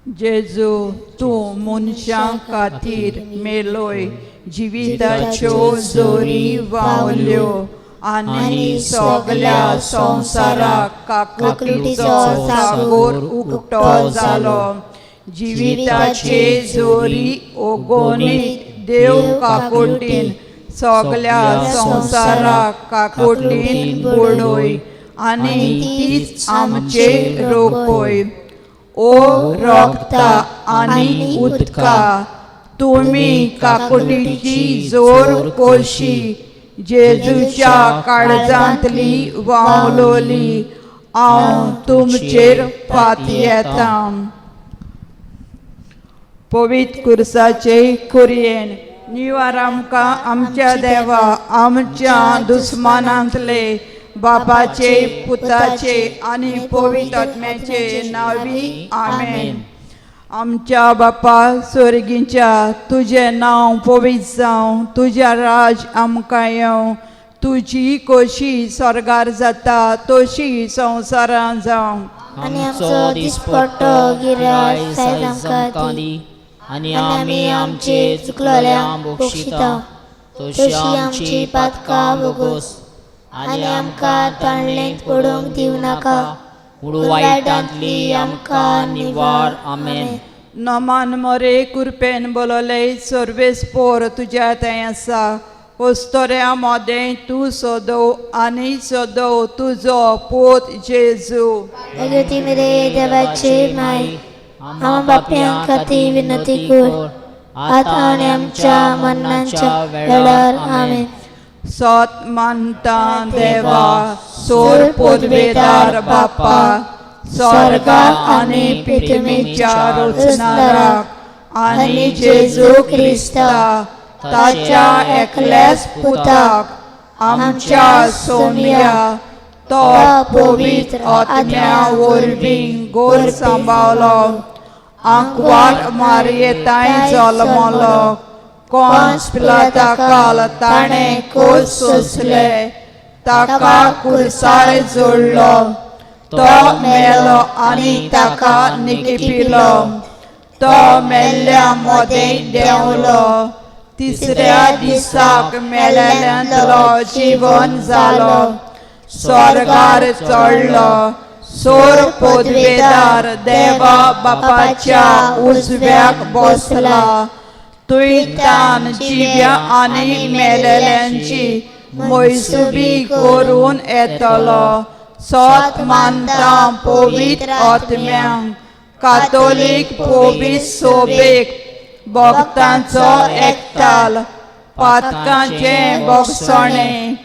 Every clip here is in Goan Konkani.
जेजू तूं मनशां खातीर मेलोय, जिविताच्यो जोरी व्हांवल्यो आनी सगल्या संवसाराक काकुळटीचो सागोर उक्तो जालो. जिविताचे जोरी ओगोनीत देव काकुळटीन सगल्या संवसाराक काकुळटीन बुडय आनी तीच आमचे रोखय. ओ रोगता आनी उदका, तुमी काकुळटीची जोर कोशी जेजूच्या काळजांतली व्हांवलोली, हांव तुमचेर पातयेतां. पवित्र कुर्साचे कुरयेन निवार आमकां आमच्या देवा, आमच्या दुस्मानांतले बापाचे, पुताचे आनी पवित्र आत्म्याचे नांवी, आमेन. आमच्या बापा स्वर्गीच्या, तुजें नांव पवित्र जावं, तुजें राज आमकां येवं, तुजी कोशी स्वर्गार जाता तशी संवसारांत जावं. आनी आमचो दिसपट्टो गिराय सायज आमकां दी, आनी आमी आमचे चुकलोल्यांक बक्षिता तशी आमची पातकां भोगोस, आनी आमकां ताणलेंत पडूंक दिवं नाका, पूण वायटांतली आमकां निवार. आमेन. नमान मोरे, कुरपेन बोलले, सर्वेस्पोर तुज्या थंय आसा. वस्तोऱ्या मोदें तूं सोदो आनी सोदो तुजो पूत जेजू. अगती मेरे देवाचे माय, आमा बाप्यां खातीर विनंती कर, आतां आनी आमच्या मरणाच्या वेळार. आमेन. सोत मानता देवा, सोर पोदवेदार बापा, स्वर्गा आनी पृथ्वीच्या रचणाराक आनी जेजू क्रिस्ता ताच्या एकल्याच पुताक, आमच्या सोम्या, तो पवित्र आत्म्या वरवीं गोर सांबाळलो, आंकवार मारयेताय जल्मलो, कोन्स पिलाता काल ताणें कोस सोंसले, ताका कुर्सार जोडलो, तो मेलो आनी ताका निकिपिलो, तो मेल्ल्या मोदें देंवलो, तिसऱ्या दिसाक मेल्ल्यांतलो जिवन जालो, स्वर्गार चडलो, सोर पदवेदार देवा बापाच्या उजव्याक बसला, तुयतान जिव्या आनी मेलेल्यांची मोयसुबी करून येतलो. सोत मानता पवित्र आत्म्यांक, कातोलीक पवित्र सोबेक, भक्तांचो एकताल, पातकांचें बोगसणें,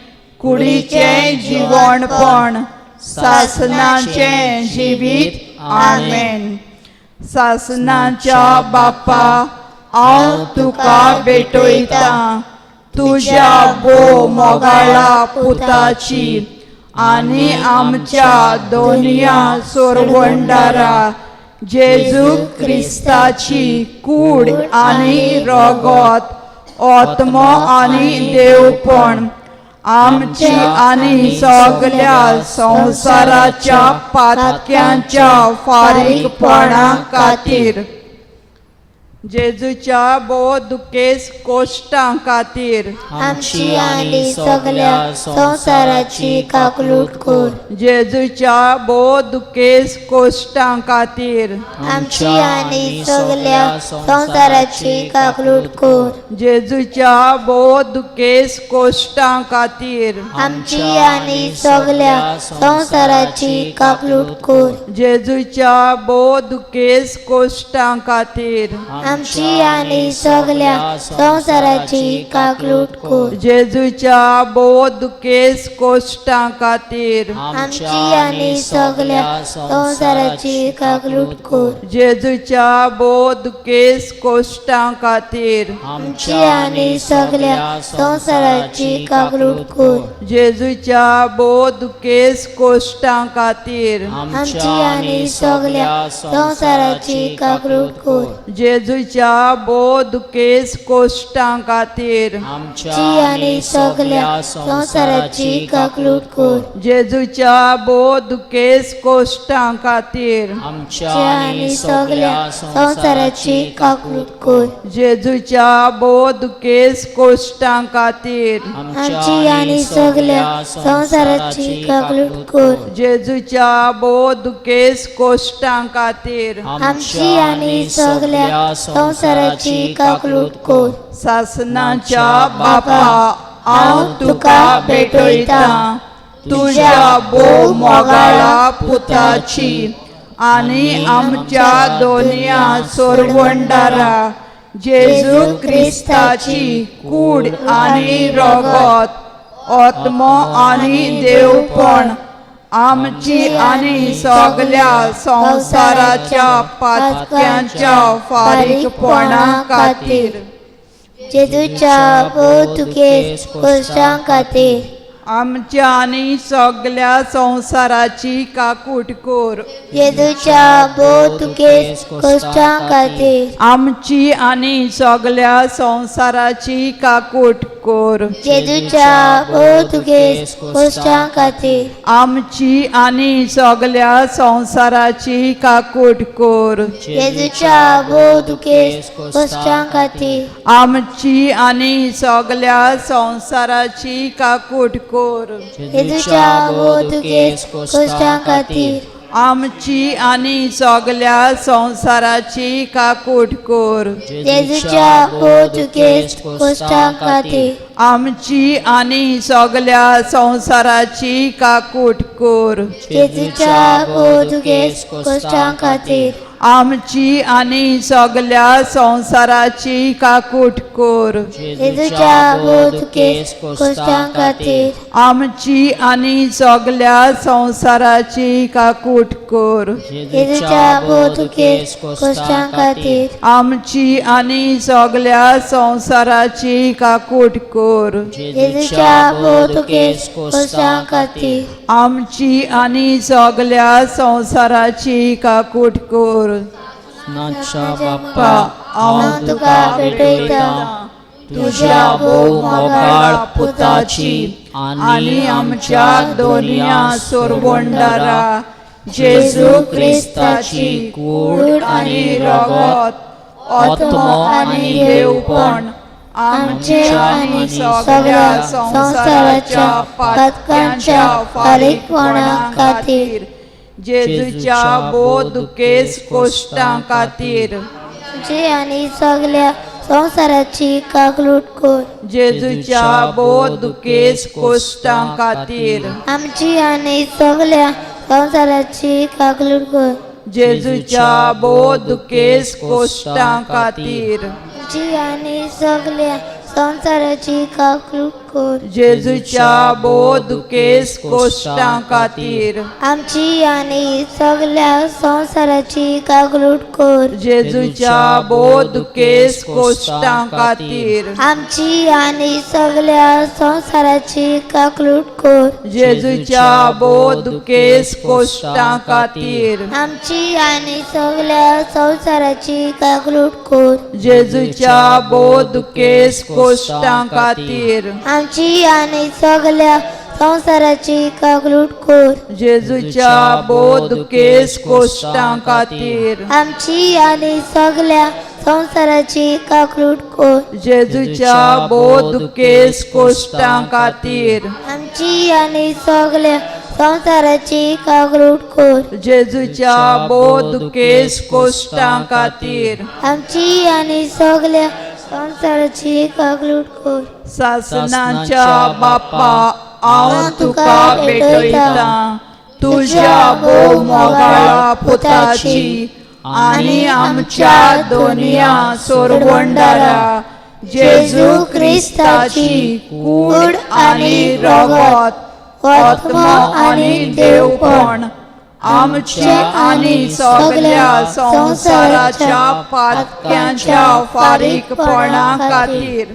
कुडीचें जिवणपण, सासनाचें जिवीत. आमेन. सासनाच्या बापा, हांव तुका भेटयतां तुज्या भोव मोगाळा पुताची आनी आमच्या दोनया सोरवंडारा जेजू क्रिस्ताची कूड आनी रगत, आत्मो आनी देवपण, आमची आनी सगल्या संवसाराच्या पातक्यांच्या फारीकपणा खातीर, जेजूच्या भोव दुखेस कोश्टां खातीर, आमची आनी सगल्या संवसाराची काकलूट कर. जेजूच्या भोव दुखेस कोश्टां खातीर, आमची आनी सगल्या संवसाराची काकलूट कर. जेजूच्या भोव दुखेस कोश्टां खातीर, आमची आनी सगल्या संवसाराची काकलूट कर. जेजूच्या भोव दुखेस कोश्टां खातीर, आमची आनी सगल्या संवसाराची काकलूट कर. जेजूच्या भोव दुखेस कोश्टां खातीर, आमची आनी सगल्या संवसाराची काकलूट कर. जेजूच्या भोव दुखेस कोश्टां खातीर, आमची आनी सगल्या संवसाराची काकलूट कर. जेजूच्या भोव दुखेस कोश्टां खातीर, आमची आनी सगल्या संवसाराची काकलूट कर. जेजूच्या जेजूच्या भोव दुखेस कोश्टां खातीर आमच्या आनी सगळ्या संवसाराची काकलूट कर. जेजूच्या भोव दुखेस कोश्टां खातीर आमच्या आनी सगळ्या संवसाराची काकलूट कर. जेजूच्या भोव दुखेस कोश्टां खातीर आमची आनी सगळ्या संवसाराची काकलूट कर. जेजूच्या भोव दुखेस कोश्टां खातीर आमची आनी सगळ्या संवसाराची काकलूट कर. सासनाच्या बापा, हांव तुका भेटयतां तुज्या भोव मोगाळा पुताची आनी आमच्या दोनया सोरवंडारा जेजू क्रिस्ताची कूड आनी रगत, आत्मो आनी देवपण आमची आनी सगल्या संवसाराच्या पातक्यांच्या फारीकपणा खातीर जेजूच्या भोव दुखेस कोश्टां खातीर आमच्या आनी सगल्या संवसाराची काकूट कर. जेजूच्या भोव दुखेस कोश्टां खातीर आमची आनी सगल्या संवसाराची काकूट कर. जेजूच्या भोव दुखेस कोश्टां खातीर आमची आनी सगल्या संवसाराची काकूट कर. जेजूच्या भोव दुखेस कोश्टां खातीर आमची आनी सगल्या संवसाराची काकूट कर. जेजूच्या भोव दुखेस कोश्टां खातीर आमची आनी सगल्या संवसाराची काकूट कर. जेजूच्या भोव दुखेस कोश्टां खातीर आमची आनी सगल्या संवसाराची काकूट कर. जेजूच्या भोव दुखेस कोश्टां खातीर आमची आनी सगल्या संवसाराची काकूट कर. जेजूच्या भोव दुखेस कोश्टां खातीर आमची आनी सगल्या संवसाराची काकूट कर. जेजूच्या भोव दुखेस कोश्टां खातीर आमची आनी सगल्या संवसाराची काकूट कर. जेजूच्या भोव दुखेस कोश्टां खातीर आमची आनी सगल्या संवसाराची काकूट कर. नाच्या बापा, हांव तुका भेटयतां तुज्या भोव मोगाळ पुताची आनी आमच्या दोनया सोरवंडारा जेजू क्रिस्ताची कूड आनी रगत, आत्मो आनी देवपण आमच्या आनी सगल्या संवसाराच्या पातकांच्या फारीकपणा खातीर जेजूच्या भोव दुखेस कोश्टां खातीर आमची आनी सगळ्या संवसाराची काकलूट कर. जेजूच्या भोव दुखेस कोश्टां खातीर आमची आनी सगळ्या संवसाराची काकलूट कर. जेजूच्या भोव दुखेस कोश्टां खातीर आमची आनी सगळ्या संवसाराची काकलूट कर. जेजूच्या भोव दुखेस कोश्टां खातीर आमची आनी सगळ्या संवसाराची काकलूट कर. जेजूच्या भोव दुखेस कोश्टां खातीर आमची आनी सगळ्या संवसाराची काकलूट कर. जेजूच्या भोव दुखेस कोश्टां खातीर आमची आनी सगळ्या संवसाराची काकलूट कर. जेजूच्या भोव दुखेस कोश्टां खातीर आमची आनी सगळ्या संवसाराची काकलूट कर. जेजूच्या भोव दुखेस कोश्टां खातीर आमची आनी सगळ्या संवसाराची काकलूट कर. जेजूच्या भोव दुखेस कोश्टां खातीर आमची आनी सगळ्या संवसाराची काकलूट कर. जेजूच्या भोव दुखेस कोश्टां खातीर आमची आनी सगळ्या संवसाराची काकलूट कर. सासनाच्या बापा, हांव तुका भेटयतां तुज्या भोव मोगाळा पुताची आनी आमच्या दोनया सोरवंडारा जेजू क्रिस्ताची कूड आनी रगत, आत्मो आनी देवपण आमच्या आनी सगल्या संवसाराच्या पातक्यांच्या फारीकपणा खातीर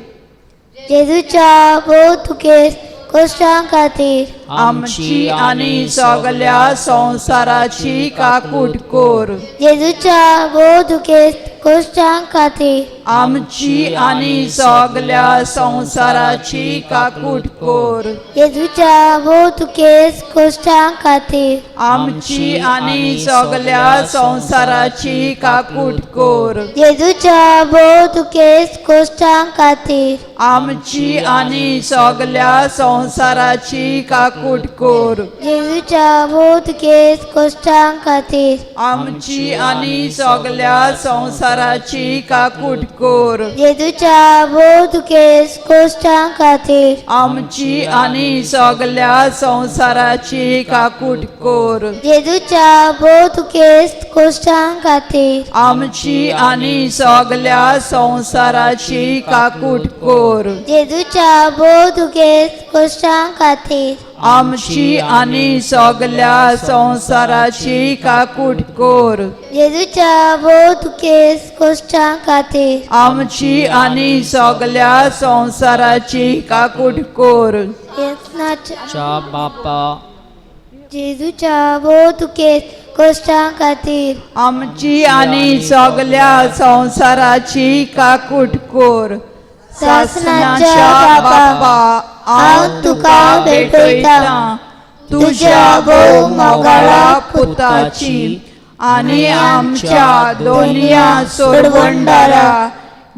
जेजूच्या भोव दुखेस कोश्टां खातीर आमची आनी सगल्या संवसाराची काकूट कर. जेजूच्या भोव दुखेस कोश्टां खातीर आमची आनी सगल्या संवसाराची काकूट कोर। जेजूच्या भोव दुखेस्त कोश्टां खातीर आमची आनी सगल्या संवसाराची काकूट कोर। जेजूच्या भोव दुखेस्त कोश्टां खातीर आमची आनी सगल्या संवसाराची काकूट कोर। जेजूच्या भोव दुखेस्त कोश्टां खातीर आमची आनी सगल्या संवसाराची काकूट कोर। जेजूच्या भोव दुखेस्त कोश्टां खातीर आमची आनी सगल्या संवसाराची काकूट कोर। जेजूच्या भोव दुखेस्त कोश्टां खातीर आमची आनी सगल्या संवसाराची काकूट कोर। जेजूच्या भोव दुखेस्त कोश्टां खातीर आमची आनी सगल्या संवसाराची काकूट कोर। जेजूच्या भोव दुखेस्त कोश्टां खातीर आमची आनी सगल्या संवसाराची काकूट कोर। च्या बापा जेजूच्या भोव दुखेस्त कोश्टां खातीर आमची आनी सगल्या संवसाराची काकूट कोर। सासणाच्या बापा, हांव तुका भेटयतां तुज्या भोव मोगाळा पुताची आनी आमच्या दोनया सोडवणदारा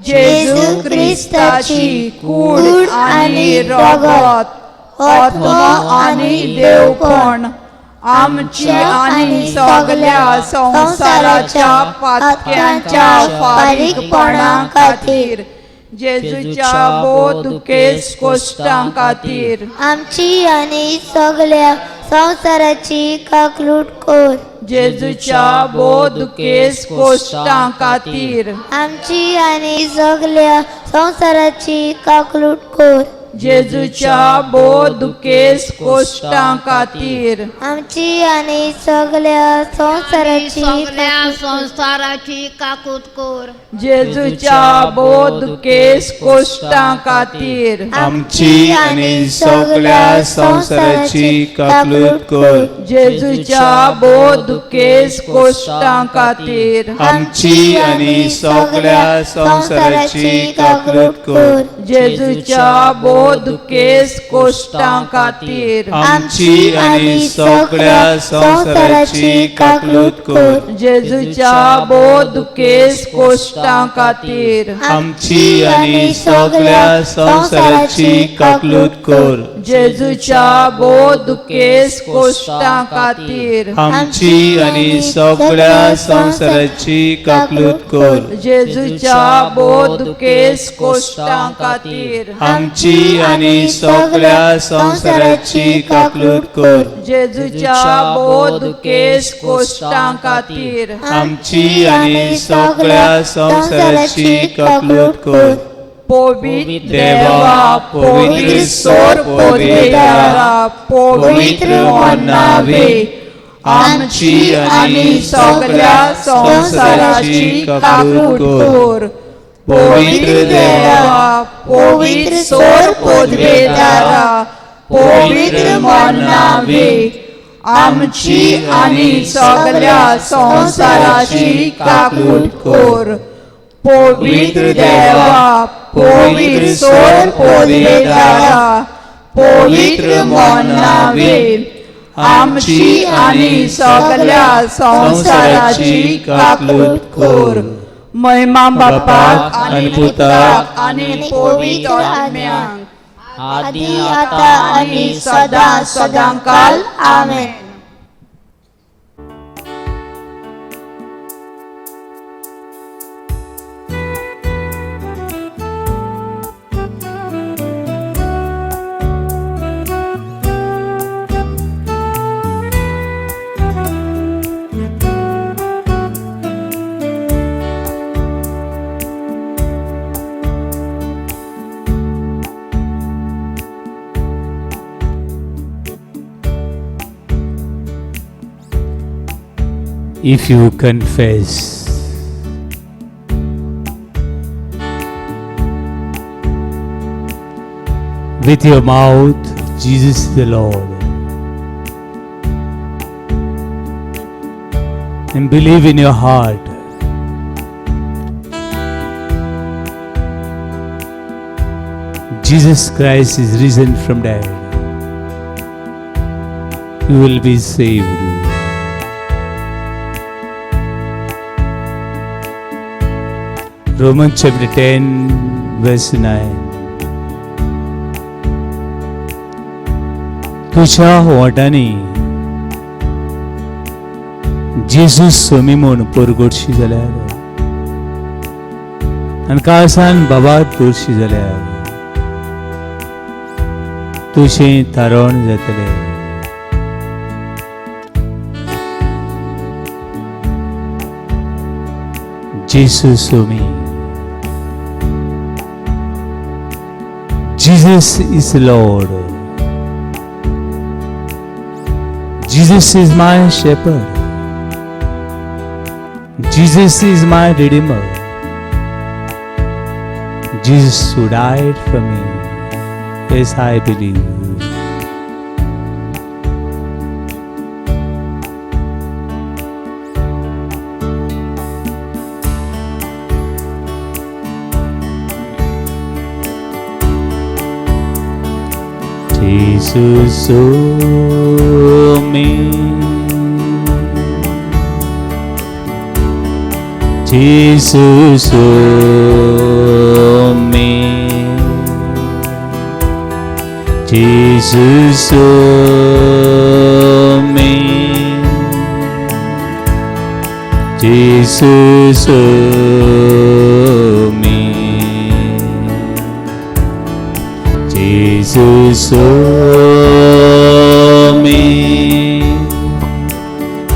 जेजू क्रिस्ताची कूड आनी रगत, आत्मो आनी देवपण आमची आनी सगल्या संवसाराच्या पातक्यांच्या फारीकपणा खातीर जेजूच्या भोव दुखेस्त कोश्टां खातीर आमची आनी सगल्या संवसाराची काकलूट कोर। जेजूच्या भोव दुखेस्त कोश्टां खातीर आमची आनी सगल्या संवसाराची काकलूट कोर। जेजूच्या भोव दुखेस्त कोश्टां खातीर आमची आनी सगल्या संवसाराची संवसाराची काकूट कोर। जेजूच्या भोव दुखेस्त कोश्टां खातीर आमची आनी सगल्या संवसाराची काकूट कोर। जेजूच्या भोव दुखेस्त कोश्टां खातीर आमची आनी सगल्या संवसाराची काकूट कोर। जेजूच्या भोव दुखेस्त कोश्टां खातीर आमची आनी सगल्या संवसाराची काकूट कोर। जेजूच्या भोव दुखेस्त कोश्टां खातीर आमची आनी सगल्या संवसाराची काकूट कोर। जेजूच्या भोव दुखेस्त कोश्टां खातीर आमची आनी सगल्या संवसाराची काकूट कोर। जेजूच्या भोव दुखेस्त कोश्टां खातीर आमची आनी सगल्या संवसाराची काकूट कोर। जेजूच्या भोव दुखेस्त कोश्टां खातीर आमची आनी सगल्या संवसाराची काकूट कोर। पवित्र देवा, पवित्र सोर पवित्र, पवित्र मनावे आमची आनी सगल्या संवसाराची काकूट कोर। पवित्र देवा, पवित्र सोर पवित्र, पवित्र मनावे आमची आनी सगल्या संवसाराची काकूट कोर। पवित्र देवा, पवित्र सोर पवित्र, पवित्र मनावे आमची आनी सगल्या संवसाराची काकूट कोर। महिमा बापाक आनी पुताक आनी पवित्र आत्म्याक आदी आता आनी सदां सदांकाल आमेन। If you confess with your mouth Jesus the Lord and believe in your heart Jesus Christ is risen from dead, you will be saved. Romans chapter 10 verse 9. तुझ्या वाटांनी जेजू स्वामी म्हूण परगटशी जाल्यार आनी काळसान बाबा दवरशी जाल्यार तुजें तारण जातलें. जेजू स्वामी. Jesus is Lord. Jesus is my shepherd. Jesus is my redeemer. Jesus who died for me. Yes, I believe. Jesus, oh me. Jesus, oh me. Jesus, oh me. Jesus, oh me. Jesus, oh me.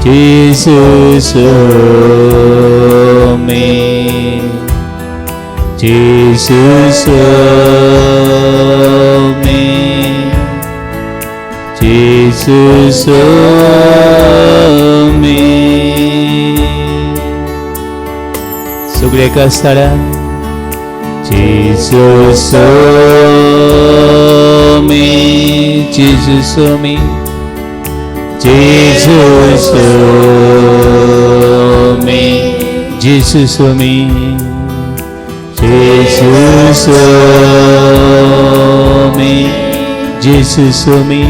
Jesus, oh me. Jesus, oh me. Jesus, oh me. सगळे एका स्थळार Jesus, oh me. Jesus, oh me. Jesus, oh me. Jesus, oh me. Jesus, oh me. Jesus, oh me.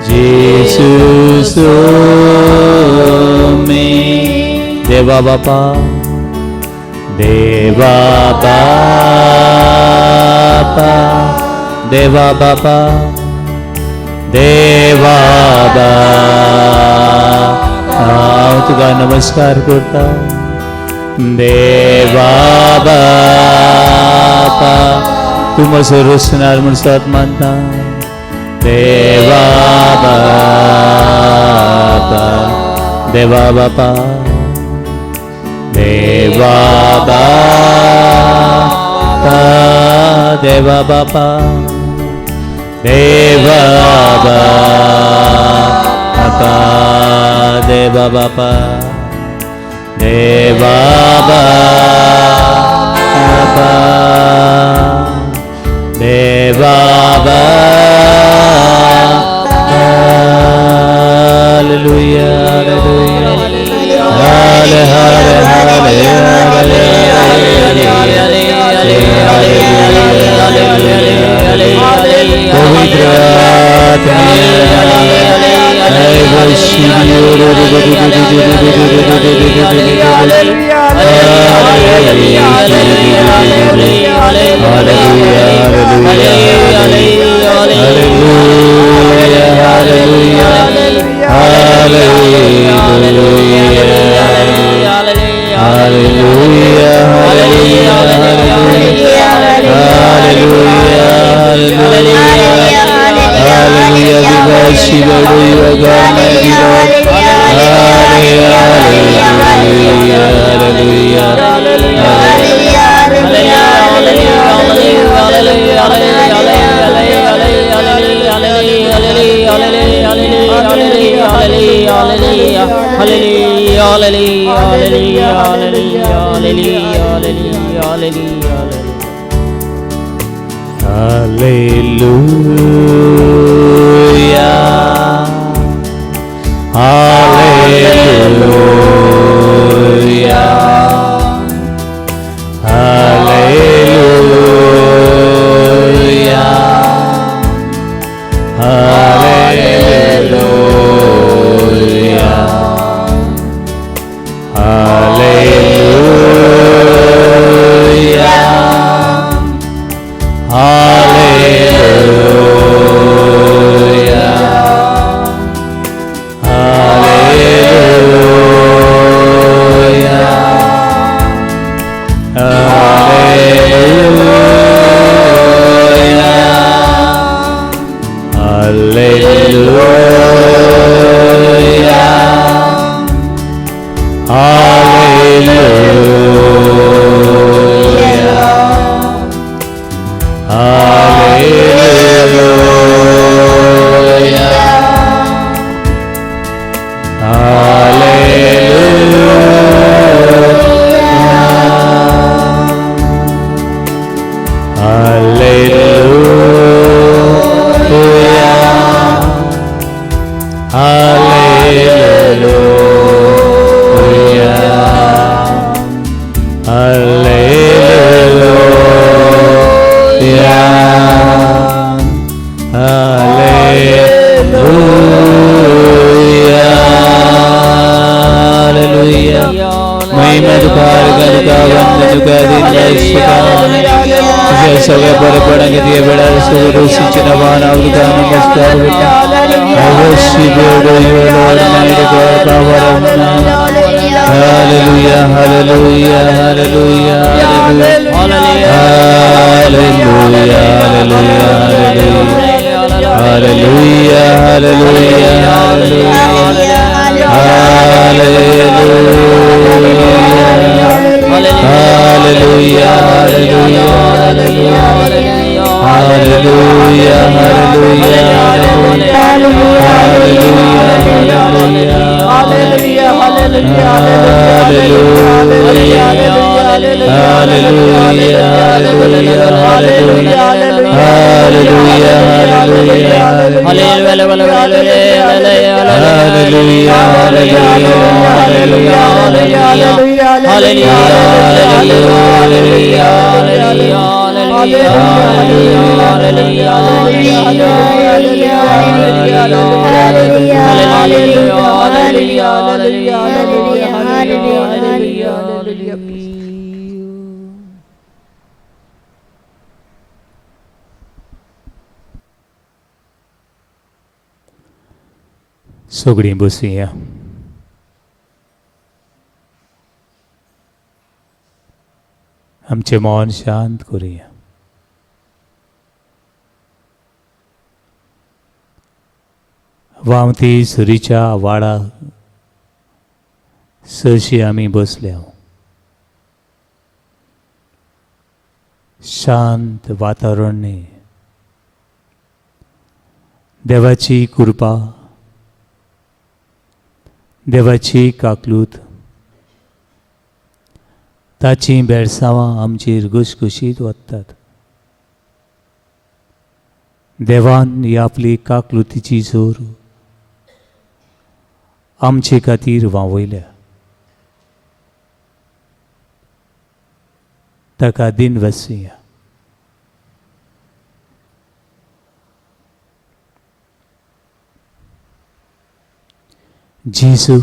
Jesus, oh me. Deva Bapa, Deva Bapa, Deva Bapa, Deva Bapa. हांव तुका नमस्कार करता. देवा बापा, तूं म्हजो रचणार म्हूण सत मानता. देवा बापा, देवा बापा, देवा बापा, देवा बापा, देवा बापा, देवा बापा, देवा बापा, देवा बापा. Hallelujah, hallelujah. Hale, hale, hale, hale, hale. पवित्र आत्मा, Hallelujah. Hallelujah. Hallelujah. Hallelujah, hallelujah, hallelujah. महिमा तुका तुका वंदन तुका दिन तुझ्या सगळ्या बरेपणा घेतली वेळार सगळं नांवान हांव तुका नमस्कार करता. I worship you, Lord, mighty God, power of man. Hallelujah, hallelujah, hallelujah, hallelujah, hallelujah, hallelujah, hallelujah, hallelujah, hallelujah, hallelujah, hallelujah, hallelujah, hallelujah, hallelujah, सगळीं बसुया. आमचें मन शांत करुया. व्हांवती सुरीच्या वाडा सरशी आमी बसल्या. शांत वातावरण न्ही, देवाची कृपा, देवाची काकलूत, ताचीं बेळसांवां आमचेर घुसघुशीत वतात. देवान ही आपली काकलुतीची जोर आमचे खातीर व्हांवयल्या. ताका दिन वसुया. जेजू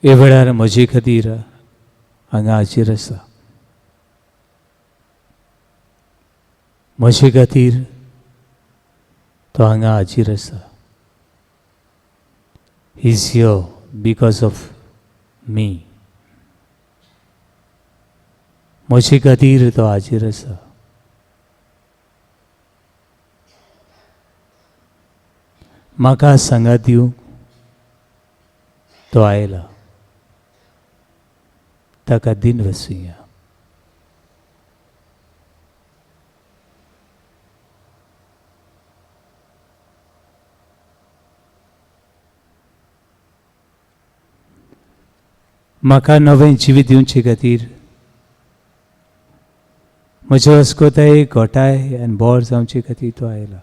हे वेळार म्हजे खातीर हांगा हाजीर आसा. म्हजे खातीर तो हांगा हाजीर आसा. He is here because of me. म्हजे खातीर तो हाजीर आसा. म्हाका सांगात दिवंक तो आयला. ताका दिन वसुया. म्हाका नवें जिवीत दिवचे खातीर म्हज्या अस्कोताय घोटाय आनी बोर जावचे खातीर तो आयला.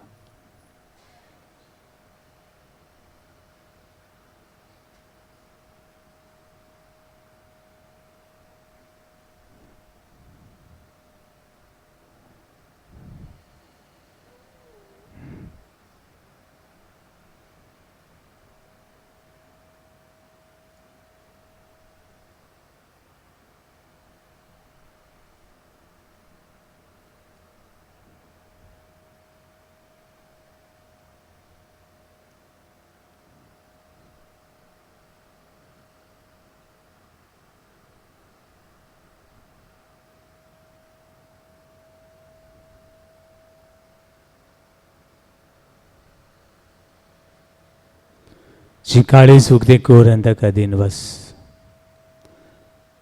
जी काळीज उगते कर आनी ताका दिनवास.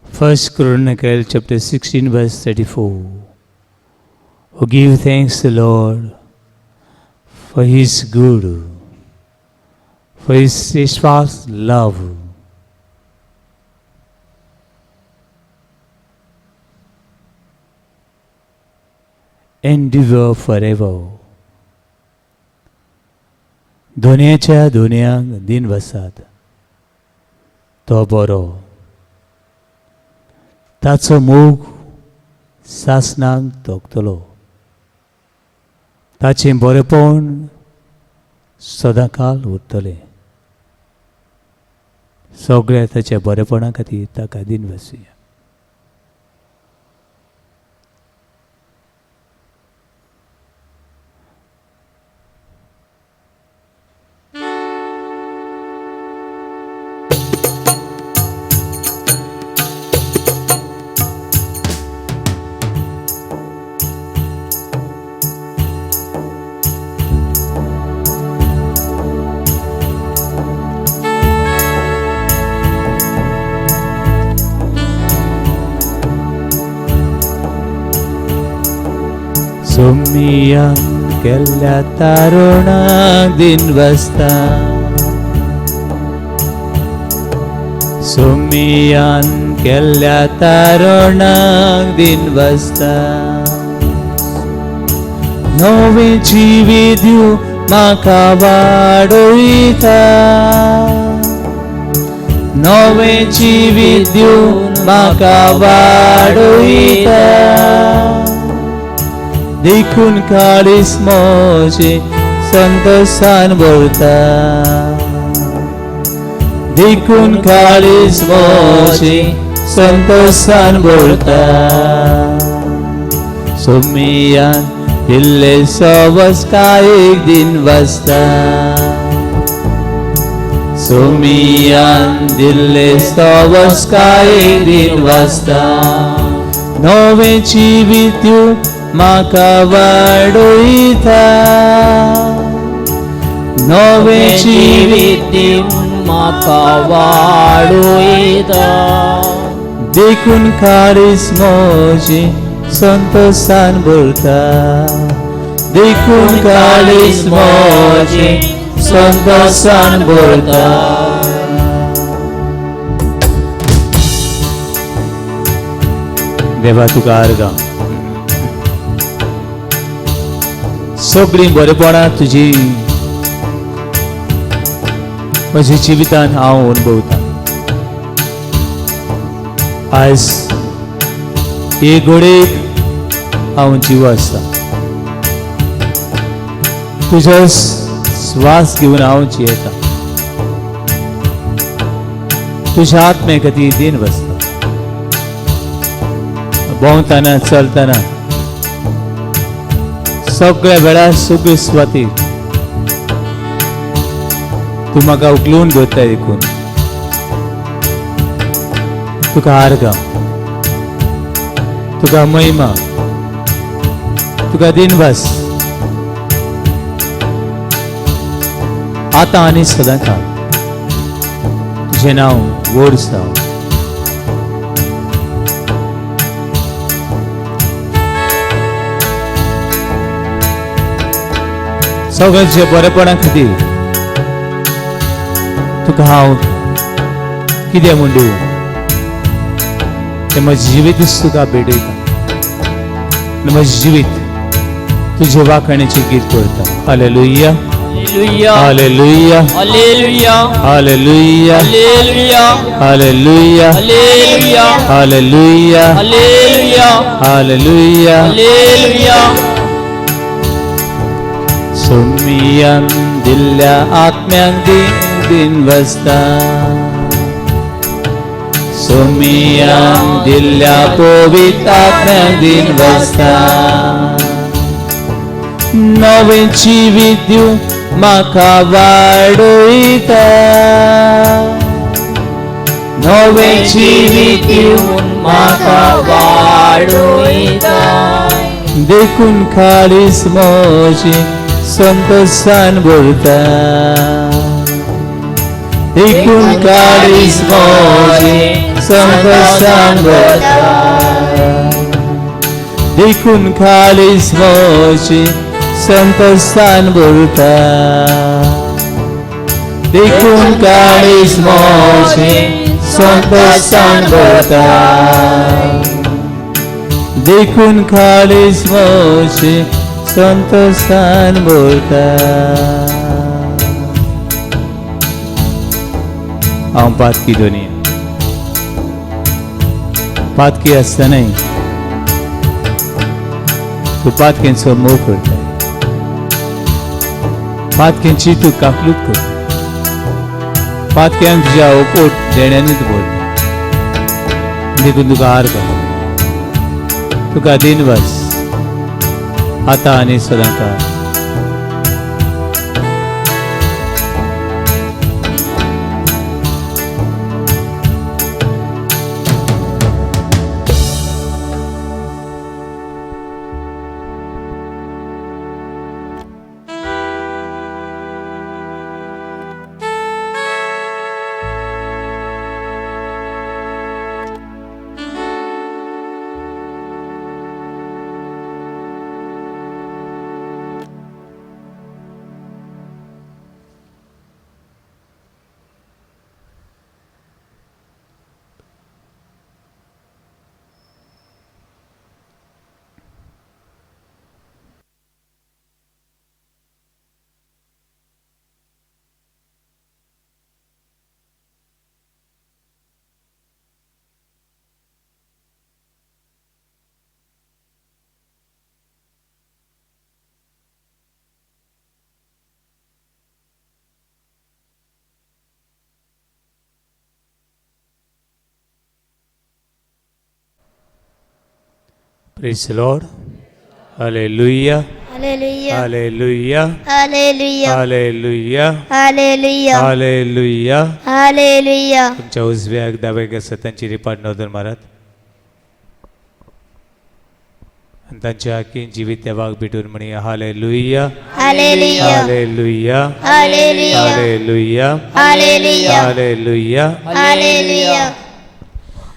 First Chronicle chapter 16 verse 34. Oh, give thanks to the Lord for His good, for His steadfast love. Endure forever. दोनयाच्या दोनयांक दिन वसात. तो बरो, ताचो मोग सासणाक तोखतलो, ताचें बरेपण सदांकाल उरतलें. सगळ्या ताच्या बरेपणा खातीर ताका दिनवासुया. सोमियान केल्ल्या तारुणाक दिनवासता, सोमियान केल्ल्या तारुणाक दिनवासता. नवें जिवीत दिवन म्हाका वाडयता, नवें जिवीत दिवन म्हाका वाडयता. देखून काळीज म्हजें संतोशान भरता, देखून काळीज म्हजें संतोशान भरता. सोमियान दिल्ले सवस्कायेक दिनवासता, सोमियान दिल्ले सवस्कायेक दिनवासता. नवें जिवीत दिवन म्हाका वाडयता, नवें जिवीत दिवन म्हाका वाडयता. देखून काळीज म्हजें संतोशान भरता, देखून काळीज म्हजें संतोशान भरता. देवा तुका आर्गां, सगळीं बरेपणां तुजी म्हज्या जिवितान हांव अनुभवतां. आयज हे घडयेक हांव जीव आसा, तुजो श्वास घेवन हांव जियेता, तुज्या आत्मे खातीर दिन बसता. भोंवतना चलतना सगळ्या वेळार सगळे सुवातीर तूं म्हाका उखलून दवरता, देखून तुका आर्गां, तुका महिमा, तुका दिनवास आतां आनी सदांकाळ. तुजें नांव व्हड जावं. सगळ्यांच्या बरेपणा खातीर तुका हांव कितें म्हूण दिवं, तें म्हजें जिवीतच तुका भेटयता आनी म्हजें जिवीत तुजे वाखाणेचें गीत करता. Hallelujah, hallelujah, hallelujah, hallelujah, hallelujah, hallelujah, hallelujah, hallelujah, hallelujah, hallelujah. Hallelujah. सोमियान दिल्ल्या आत्म्याक दिनवासता, सोमियान दिल्ल्या पवित्र आत्म्याक दिनवासता. नवें जिवीत दिवन म्हाका वाडयता, नवें जिवीत दिवन म्हाका वाडयता. देखून काळीज म्हजें संतोशान भरता, देखून काळीज म्हजें संतोशान भरता, देखून काळीज म्हजें संतोशान भरता, देखून काळीज म्हजें संतोशान भरता, देखून काळीज म्हजें संतोशान भरता. हांव पातकी दोनी. पातकी आसतनाय तूं पातकेंचो मोग करताय, पातकेंची तूं काकलूत करता, पातक्यांक तुज्या ओपोट देण्यानूच बोल, देखून तुका आर घाल, तुका दिनवास आतां आनी सदांकाळ. Praise the Lord. Hallelujah. Hallelujah. Hallelujah. Hallelujah. Hallelujah. Hallelujah. Hallelujah. Hallelujah. तुमच्या उजव्याक दाव्याक आसा तांची रिपाट नदर मारात आनी तांच्या हाकीन जिवीत देवाक भेटून म्हणी hallelujah. Hallelujah. Hallelujah. Hallelujah. Hallelujah. Hallelujah. Hallelujah. Hallelujah.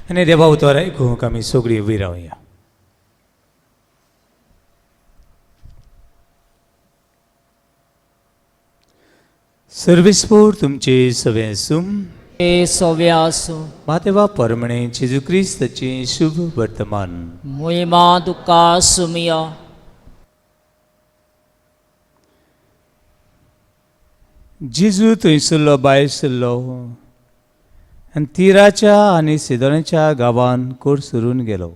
आनी देवा उतर आयकूंक आमी सगळीं उबी रावया. सर्विसपूर तुमचे सगळे आसूं, सव्या आसूं. मातेवा परमणे जेजू क्रिस्ताचें शुभ वर्तमान. मोहिमा तुका सुमिया. जेजू थंयसरलो भायर सरलो आनी तिराच्या आनी सिदोनाच्या गांवान कोर सरून गेलो.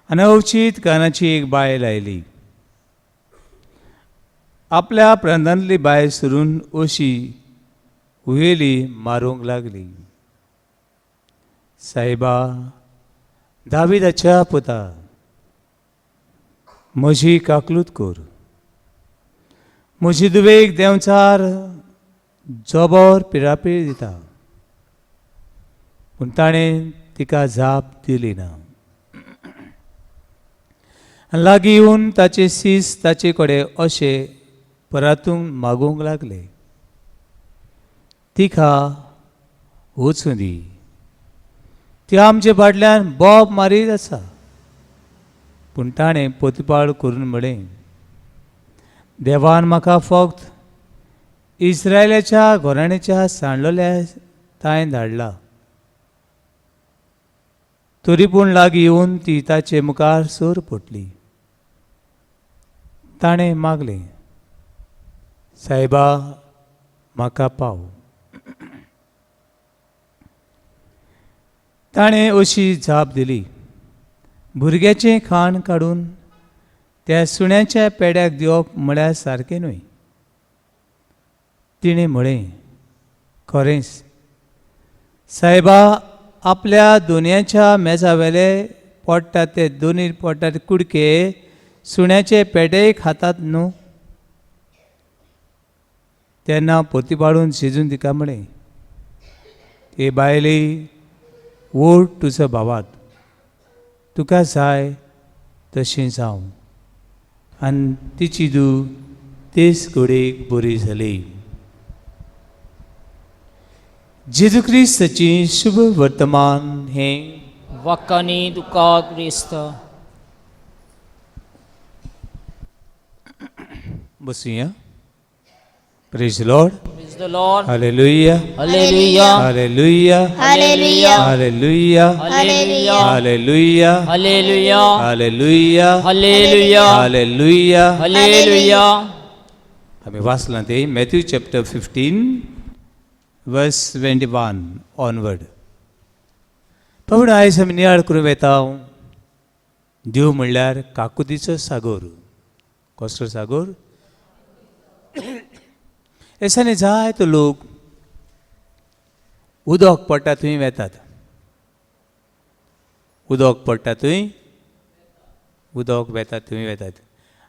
आनी अवचीत कानाची एक बायल आयली, आपल्या प्रांतांतली बायल सरून अशी हुयेली मारूंक लागली, सायबा दाविदाच्या पुता, म्हजी काकलूत कर, म्हजी दुवेक देंवचार जबर पिरापीर दिता. पूण ताणें तिका जाप दिली ना. आनी लागीं येवन ताचे सीस ताचे कडेन अशें परातून मागूंक लागले, तिका वचूं दी, ती आमचे फाटल्यान बोब मारीत आसा. पूण ताणें पोतपाळ करून म्हळें, देवान म्हाका फक्त इस्रायलाच्या घराण्याच्या सांडलेल्या तांय धाडला. तरी पूण लागीं येवन ती ताचे मुखार सर पडली. ताणें मागलें, सायबा म्हाका पाव. ताणें अशी जाप दिली, भुरग्याचें खाण काडून त्या सुण्याच्या पेड्याक दिवप म्हळ्यार सारकें न्हय. तिणें म्हळें, खरेंच सायबा, आपल्या दोनयांच्या मेजा वेले पडटा ते दोनी पडटा ते कुडके सुण्याचे पेडेय खातात न्हू. तेन्ना पोतीपाडून शिजून तिका म्हळें, ए बायले, ओड तुजो भावात, तुका जाय तशें जावं. आनी तिची धूव तेच घडयेक बरी जाली. जेजू क्रिस्ताचें शुभ वर्तमान हें. वकानी तुका क्रिस्त. बसुया. Praise the Lord. Praise the Lord. Hallelujah. Hallelujah. Hallelujah. Hallelujah. Hallelujah. Hallelujah. Hallelujah. Hallelujah. Hallelujah. Hallelujah. Hallelujah. Hallelujah. आमी वाचलां तें Matthew chapter 15 verse 21 onward. बाबा आयज आमी नियाळ करून वेता. देव म्हणल्यार काकुतीचो सागोर. कसलो सागोर? दिसांनी जायतो लोक उदक पडटा थंय वेतात. उदक पडटा थंय, उदक वेतात थंय वेतात.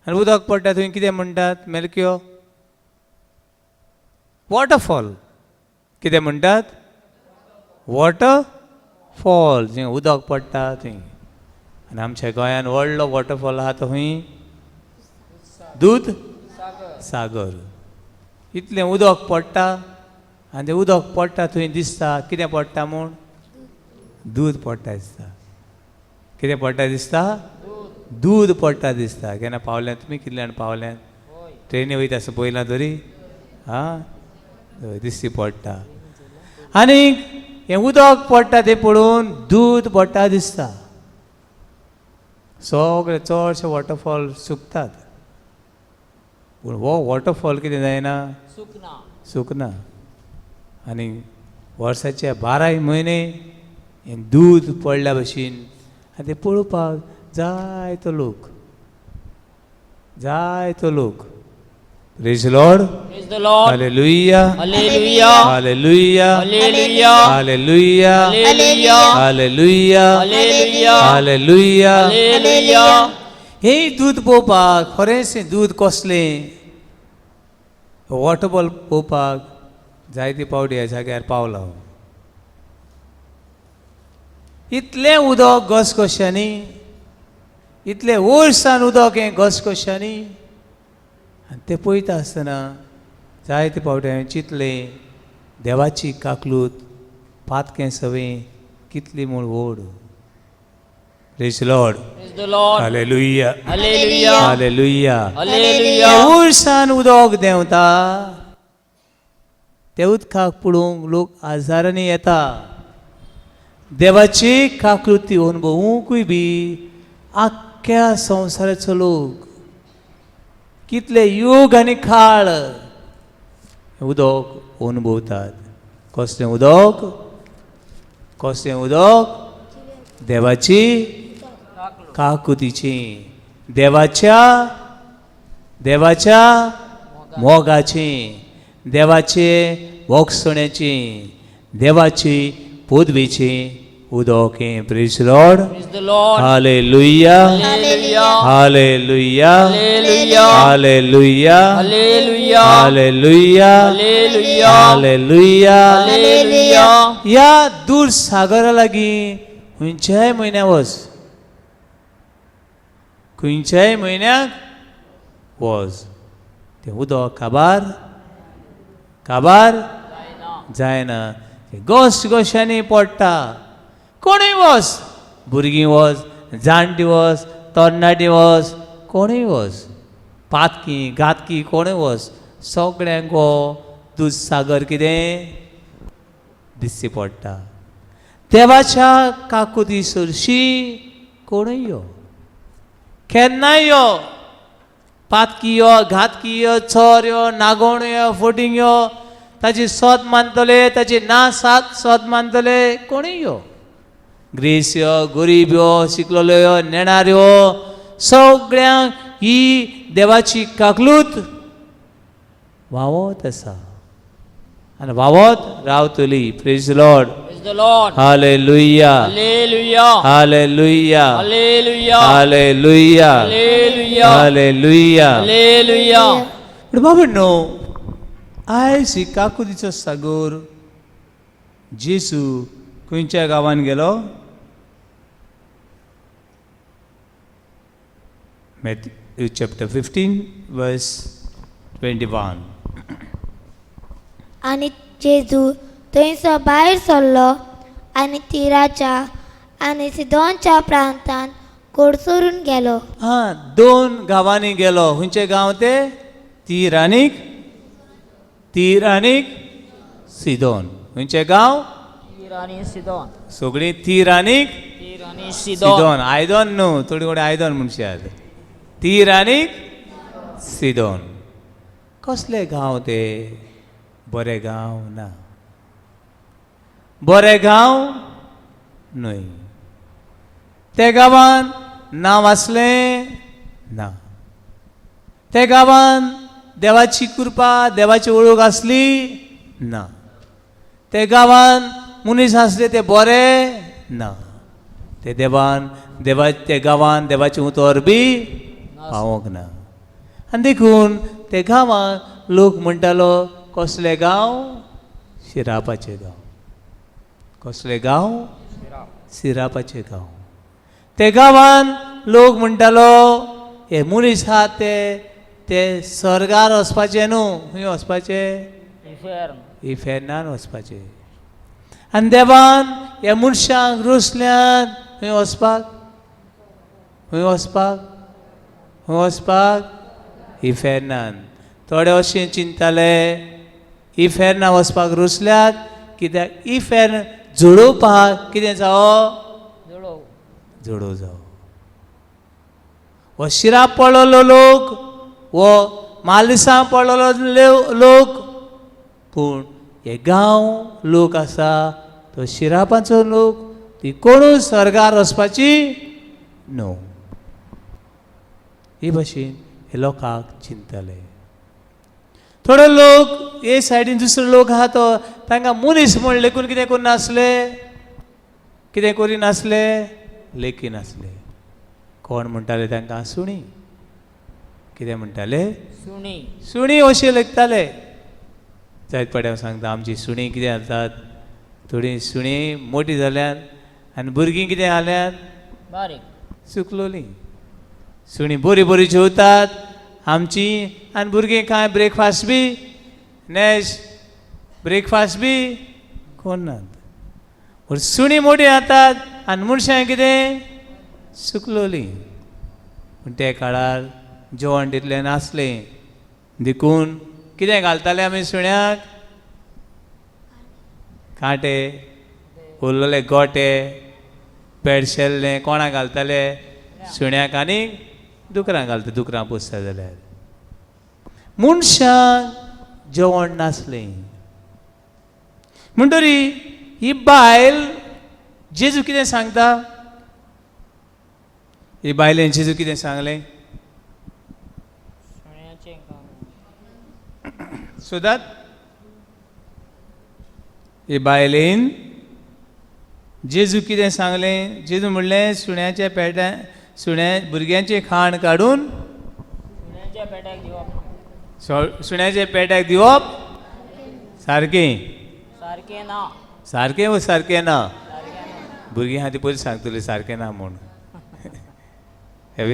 आनी उदक पडटा थंय कितें म्हणटात मेलक्यो? वॉटरफॉल. कितें म्हणटात? वॉटरफॉल. जंय उदक पडटा थंय. आनी आमच्या गोंयान व्हडलो वॉटरफॉल आहा तो खंय? दूद सागर. इतलें उदक पडटा आनी तें उदक पडटा थंय दिसता कितें पडटा म्हूण? दूद पडटा दिसता. कितें पडटा दिसता? दूद पडटा दिसता. केन्ना पावल्यात तुमी? कितले जाण पावल्यात? ट्रेनी वयता आसतना पळयलां तरी? आं, दिसती पडटा. आनी हें उदक पडटा तें पळोवन दूद पडटा दिसता. सगळे चडशे वॉटरफॉल सुकतात, पूण हो वॉटरफॉल कितें जायना? सुकना. सुकना. आनी वर्साचे 12 म्हयने हें दूद पडल्या भशेन. आनी तें पळोवपाक जायतो लोक, जायतो लोक. Praise Lord. Praise the Lord. Hallelujah. Hallelujah. Hallelujah. Hallelujah. Hallelujah. Hallelujah. Hallelujah. Hallelujah. Hallelujah. Hallelujah. हें दूद पळोवपाक, खरेंच हें दूद कसलें, वॉटरफॉल पळोवपाक जायते पावटी ह्या जाग्यार पावला हांव. इतलें उदक घसघश्यांनी, इतलें वयर उदक हें घसघश्यांनी. आनी तें पळयता आसतना जायते पावटी हांवें चिंतलें, देवाची काकलूत पातकें सवें कितली म्हूण व्हड. Praise Lord. Praise the Lord. Hallelujah. Hallelujah. Hallelujah. Hallelujah. वयरसान उदक देंवता, त्या उदकाक पळोवंक लोक हजारांनी येता. देवाची काकृती अनुभवूंकूय बी आख्ख्या संवसाराचो लोक कितले यूग आनी काळ उदक अनुभवतात. कसलें उदक? कसलें उदक? देवाची काकुतीची, देवाच्या देवाच्या मोगाची, देवाचे भोगसण्याची, देवाची पदवेची उदक हें. Praise Lord. Praise the Lord. Hallelujah. Hallelujah. Hallelujah. Hallelujah. Hallelujah. Hallelujah. Hallelujah. Hallelujah. Hallelujah. Hallelujah. ह्या दूर सागरा लागीं खंयच्याय म्हयन्याक वच, खंयच्याय म्हयन्याक वच, तें उदक काबार काबार जायना. घसघश्यांनी पडटा. कोणूय वच, भुरगीं वच, जाणटी वच, तरणाटी वच, कोणूय वच, पातकी घातकी कोणूय वच, सगळ्यांक हो दूद सागर कितें दिसची पडटा. देवाच्या काकुती सरशी कोणूय यो, केन्नाय यो, पातकी यो, घातकी यो, चोर यो, नागोण यो, फोटींग यो, ताची सोद मानतले, ताची ना सात सोद मानतले, कोणूय यो, ग्रेस यो, गरीब यो, शिकलेलो यो, नेणार यो, सगळ्यांक ही देवाची काकलूत व्हांवत आसा आनी व्हांवत रावतली. Praise Lord. Praise the Lord. Hallelujah. Hallelujah. Hallelujah. Hallelujah. Hallelujah. Hallelujah. Hallelujah. Hallelujah. पूण बाबा न्हू, आयज ही काकुतीचो सागोर जेजू खंयच्या गांवान गेलो? Matthew chapter 15 verse 21. आनी जेजू थंयसो भायर सरलो आनी तिराच्या आनी सिदोनच्या प्रांतांत कोडसरून गेलो. हां, दोन गांवांनी गेलो. खंयचे गांव ते? तीर आनीक, तीर आनीक सिदोन. खंयचे गांव? तीर आनी सिदोन. सगळीं तीर आनीक तीर आनी सिदोन. सिदोन. आयदन न्हू, थोडी कोणी आयदन म्हणशात. तीर आनीक सिदोन. कसले गांव ते? बरे गांव ना, बरे गांव न्हय. त्या गांवान नांव आसलें ना, त्या गांवान देवाची कृपा देवाची वळख आसली ना, त्या गांवान मनीस आसले ते बरे ना, ते देवान देवा त्या गांवान देवाचें उतर बी पावोंक ना. आनी देखून ते गांवान लोक म्हणटालो कसले गांव? शिरापाचे गांव. कसले गांव? सिरापाचे गांव. ते गांवान लोक म्हणटालो हे मनीस आहा ते ते स्वर्गार वचपाचे न्हू, खंय वचपाचे? इफेर्नान वचपाचे. आनी देवान ह्या मनशांक रोसल्यान खंय वचपाक? खंय वचपाक? खंय वचपाक? इफेर्नान. थोडे अशें चिंतताले इफेर्ना वचपाक रोसल्यात कित्याक इफेर्न जोडोवपाक कितें जावो? जोडो जावो. हो शिराप पडलेलो लोक, हो मालिसां पडलेलो लोक, पूण हे गांव लोक आसा तो शिरापाचो लोक, ती कोणूच स्वर्गार वचपाची न्हू. हे भशेन हे लोकांक चिंतताले. थोडे लोक हे सायडीन दुसरो लोक आहा तो तांकां मनीस म्हण लेखून कितें करिनासले, कितें करिनासले, लेखिनासले. कोण म्हणटाले तांकां? सुणी. कितें म्हणटाले? सुणी. सुणी अशें लेखताले. जायत पाटी हांव सांगता आमची सुणी कितें जातात, थोडीं सुणी मोटी जाल्यात आनी भुरगीं कितें जाल्यात? बारीक सुकलोलीं. सुणी बरी बरी जेवतात आमची आनी भुरगीं कांय ब्रेकफास्ट बी नॅश ब्रेकफास्ट बी कोन्नात. पूण सुणी मोटी जातात आनी मनशां कितें सुकलोलीं. पूण त्या काळार जेवण तितलें नासलें देखून कितें घालताले आमी सुण्याक? कांटे, उरलेले गोटे, पेडशेल्ले कोणाक घालताले? सुण्याक आनी दुकरां घालता, दुकरां पोसता जाल्यार. मनशांक जेवण नासलें. म्हणटरी ही बायल जेजू कितें सांगता? ही बायलेन जेजू कितें सांगलें? सोदात. ही बायलेन जेजू कितें सांगलें? जेजू म्हणलें सुण्याच्या पेट्या सुण्या भुरग्यांचें खाण काडून सुण्याच्या पेट्याक दिवप सारकें? सारकें ना. सारकें वो सारकें ना? भुरगीं आहा ती पयलीं सांगतली सारकें ना म्हूण. हें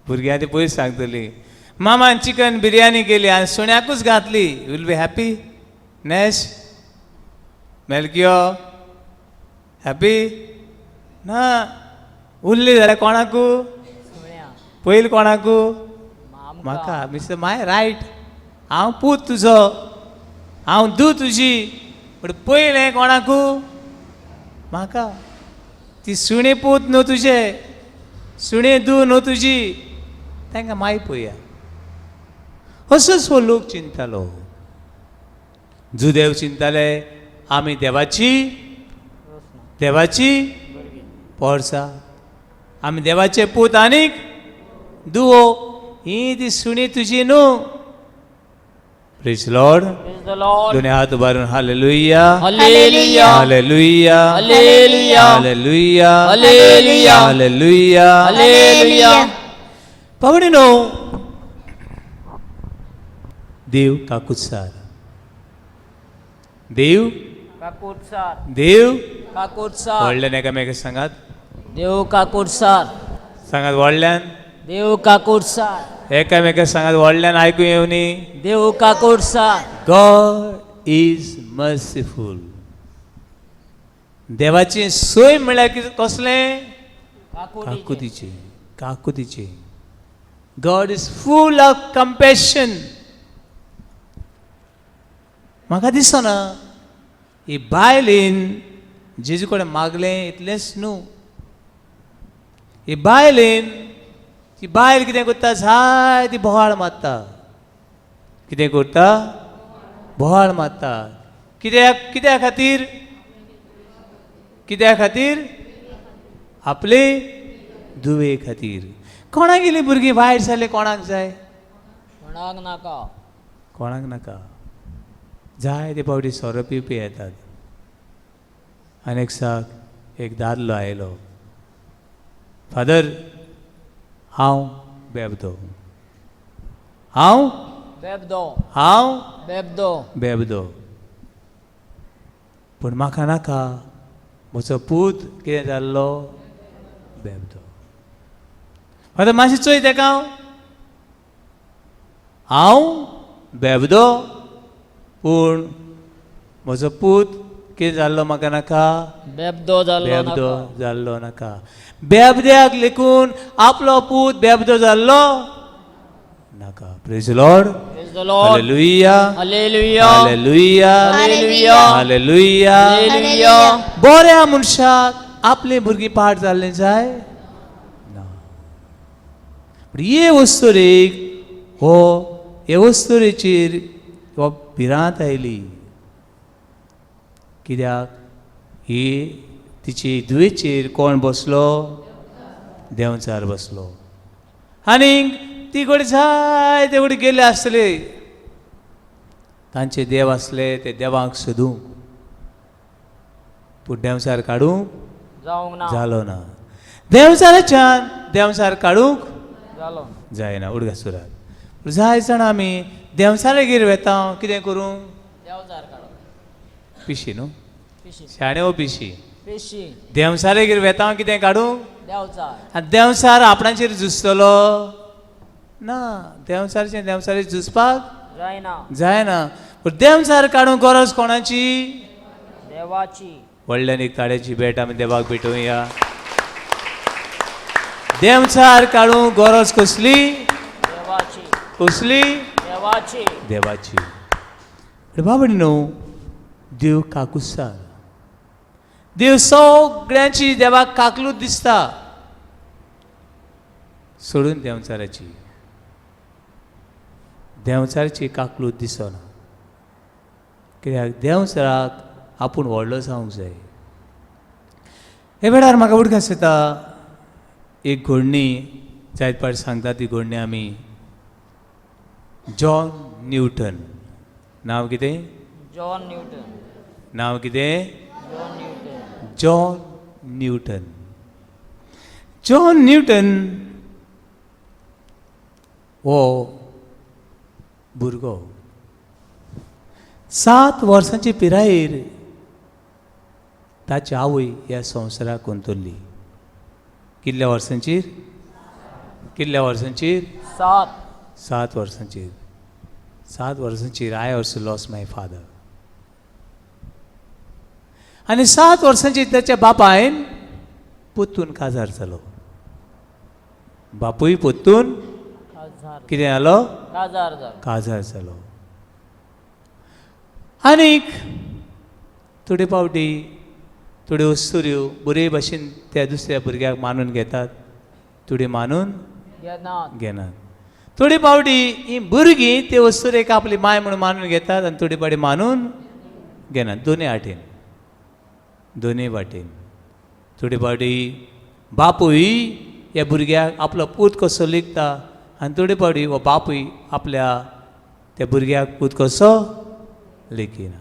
भुरगीं आहा ती पयलीं सांगतली मामान चिकन बिरयानी केली आनी सुण्याकूच घातली, will be happy? Nash मेलकियो happy ना? उरली जाल्यार कोणाकू? पयलीं कोणाकू? म्हाका. मिस्टर माय रायट, हांव पूत तुजो, हांव दू तुजी, पूण पयलें कोणाकू? म्हाका. ती सुणी पूत न्हू तुजे, सुणे दू न्हू तुजी, तांकां माय पळया. असोच हो लोक चिंततालो. जुदेव चिंतताले आमी देवाची देवाची पोरसा, आमी देवाचे पूत आनीक दुवो, ही ती सुणी तुजी न्हू. Praise Lord. दोन्ही हात उबारून hallelujah, hallelujah, hallelujah, hallelujah, hallelujah, hallelujah, hallelujah, hallelujah. पावणी न्हू, देव काकुत्सार, देव काकुत्सार, देव काकुत्सार. व्हडल्यान एकामेका सांगात, देव काकुत्सार. सांगात व्हडल्यान, देव काकुत्सार. एकामेका सांगात व्हडल्यान, आयकूं येवनी. देव काकुत्सार. गॉड is merciful. देवाची सोय म्हणल्यार कितें? कसलें? काकुतीची, काकुतीची. God is full of compassion. म्हाका दिसना ही बायलेन जेजू कडेन मागलें इतलेंच न्हू, ही बायलेन ती बायल कितें करता? जाय ती बोवाळ मारता. कितें करता? बोवाळ मारता. कित्याक? कित्या खातीर? कित्या खातीर? आपले धुवे खातीर. कोणागेली भुरगीं वायट जालें कोणाक जाय? कोणाक नाका. कोणाक नाका. जाय ते फावटी सोरो पिवपी येतात. आनी एक साक एक दादलो आयलो, फादर हांव बेबदो, हांव बेबदो, हांव बेबदो, बेबदो, पूण म्हाका नाका म्हजो पूत कितें जाल्लो बेबदो. फादर मातशें चोय तेका, हांव बेबदो पूण म्हजो पूत कितें जाल्लो म्हाका नाका, बेबदो जाल्लो बेबदो नाका. जाल्लो नाका. बेबद्याक लेखून आपलो पूत बेबदो जाल्लो नाका. Praise Lord. Praise the Lord. Hallelujah. Hallelujah. Hallelujah. Hallelujah. Hallelujah. Hallelujah. बऱ्या मनशाक आपलीं भुरगीं पाड जाल्लें जाय ना. पूण हे वस्तुरेक हो हे वस्तुरेचेर हो भिरांत आयली. कित्याक ही तिची धुवेचेर कोण बसलो? देंवचार बसलो. आनीक ती कडेन जाय ते कडेन गेल्ले आसतले, तांचे देव आसले ते देवांक सोदूंक, पूण देंवचार काडूंक जावंक ना. जालो ना. देंवचाराच्यान देंवचार काडूंक जालो जायना. उडगास सुरात. पूण जाय जाणां आमी देंवचारागेर वेता कितें करूंक? देंवचार काडूंक. पिशी न्हू, पिशी. शाणे ओ पिशी. पिशी. देंवचारागेर वेता कितें काडूंक? देंवचार. आनी देंवचार आपणाचेर झुजतलो ना. देंवचाराचें देंवचाराचेर झुजपाक जायना. जायना. पूण देंवचार काडूंक गरज कोणाची? देवाची. व्हडल्यान एक ताळ्याची भेट आमी देवाक भेटोवया. देंवचार काडूंक गरज कसली? देवाची. कसली? देवाची. देवाची. बाबा न्हू, देव काकुसार, देव सगळ्यांची देवाक काकलूत दिसता, सोडून देंवचाराची. देंवचाराची काकलूत दिसना. कित्याक देंवचाराक आपूण व्हडलो जावंक जाय. हे वेळार म्हाका उडगास येता एक घडणी, जायत पाट सांगता ती घडणी आमी. जॉन न्यूटन, नांव कितें? John Newton. नांव कितें? John Newton. John Newton. John Newton हो भुरगो 7 वर्सांचे पिरायेर ताची आवय ह्या संवसाराक अंतरली. कितल्या वर्सांचेर? कितल्या वर्सांचेर? 7. 7 वर्सांचेर. 7 वर्सांचेर I also lost my father. आनी 7 वर्सांचेर ताच्या बापायन पोत्तून काजार जालो. बापूय पोत्तून कितें जालो? काजार जालो. काजार जालो. आनीक थोडे फावटी थोड्यो वस्तुऱ्यो बरे भाशेन त्या दुसऱ्या भुरग्याक मानून घेतात, थोड्यो मानून घेनात. थोडी फावटी ही भुरगीं ते वस्तुरेक आपली माय म्हणून मानून घेतात आनी थोडी फावटी मानून घेनात. दोनूय वाटेन, दोनूय वाटेन. थोडी फावटी बापूय ह्या भुरग्याक आपलो पूत कसो लेखता आनी थोडे फावटी हो बापूय आपल्या त्या भुरग्याक पूत कसो लेखिना.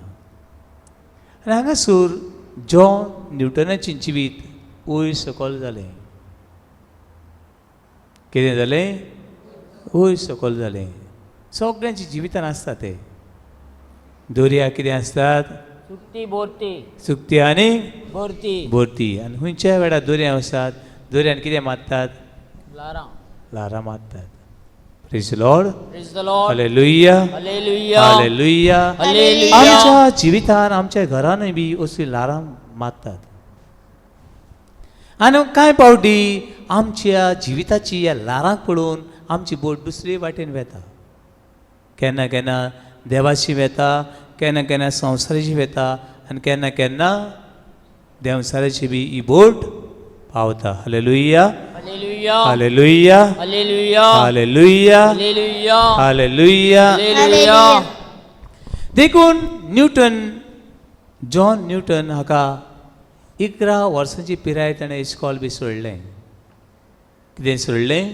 आनी हांगासर जॉन न्यूटनाचें जिवीत वयर सकयल जालें. कितें जालें? वयर सकयल जालें. सगळ्यांच्या जिवितान आसता तें. दर्या कितें आसतात? सुकती बोरती. सुकती आनी बोरती. बोरती. आनी खंयच्याय वेळार दर्या वसात, दर्यान कितें मारतात? ल्हारां. ल्हारां मारतात. Praise the Lord. Praise the Lord. Hallelujah. Hallelujah. Hallelujah. Hallelujah. आमच्या जिवितान, आमच्या घरानूय बी असलीं ल्हारां मारतात. आनी कांय फावटी आमच्या जिविताची ह्या ल्हारांक पळोवन आमची बोट दुसरे वाटेन वेता. केन्ना केन्ना देवाशी वेता, केन्ना केन्ना संवसाराची वेता, आनी केन्ना केन्ना देंवचाराची बी ही बोट पावता. Hallelujah. Hallelujah. Hallelujah. Hallelujah. Hallelujah. Hallelujah. Hallelujah. Hallelujah. देखून न्यूटन, जॉन न्यूटन हाका 11 वर्सांची पिराय ताणें इस्कॉल बी सोडलें. कितें सोडलें?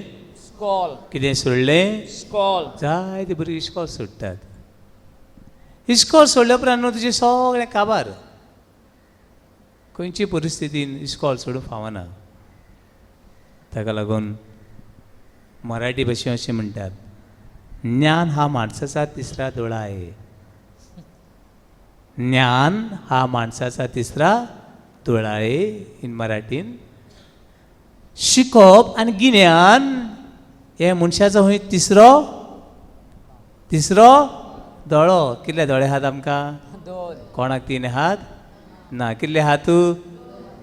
स्कॉल. कितें सोडलें? स्कॉल. जायते भुरगीं इस्कॉल सोडटात. इस्कॉल सोडल्या उपरांत न्हू तुजें सगळें काबार. खंयची परिस्थितीन इस्कॉल सोडूंक फावना. ताका लागून मराठी भाशेन अशें म्हणटात, ज्ञान हा माणसाचा तिसरा दोळा आहे. ज्ञान हा माणसाचा तिसरा दोळा आहे इन मराठीन. शिकप आनी गिन्यान हें मनशाचो खंय तिसरो तिसरो दोळो. कितले दोळे आहात आमकां? 2. कोणाक 3 हात ना? कितले हात?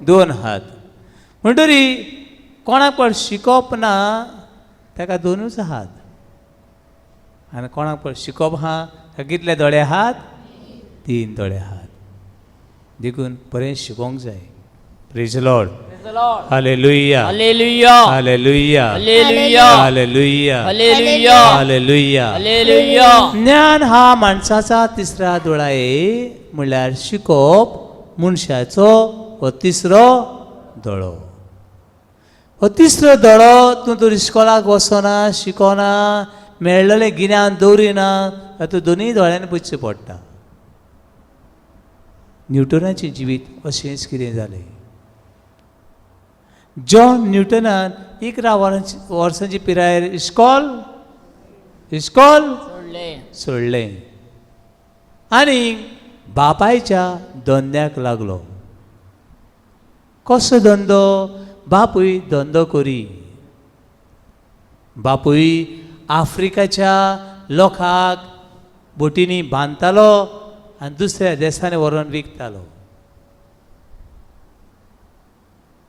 2 हात. म्हणटरी कोणाक पण शिकप ना ताका 2च हात, आनी कोणाक पण शिकप आहा ताका कितले दोळे हात? 3 दोळे हात. देखून बरें शिकोंक जाय. Praise Lord. Hallelujah. Hallelujah. Hallelujah. Hallelujah. Hallelujah. Hallelujah. Hallelujah. Hallelujah. ज्ञान हा माणसाचा तिसरा दोळा आहे, म्हणल्यार शिकोवप मनशाचो हो तिसरो दोळो. हो तिसरो दोळो तूं तर इस्कोलाक वचना, शिकोना, मेळ्ळेलें गिन्यान दवरिना, तातूंत दोनूय दोळ्यांनी पुसचें पडटा. न्युटनाचें जिवीत अशेंच कितें जालें. जॉन न्युटनान 11 वर्सांची पिरायेर इस्कॉल इस्कॉल सोडलें आनी बापायच्या धंद्याक लागलो. कसो धंदो? बापूय धंदो करी. बापूय आफ्रिकाच्या लोकांक बोटींनी बांदतालो आनी दुसऱ्या देशांनी व्हरून विकतालो.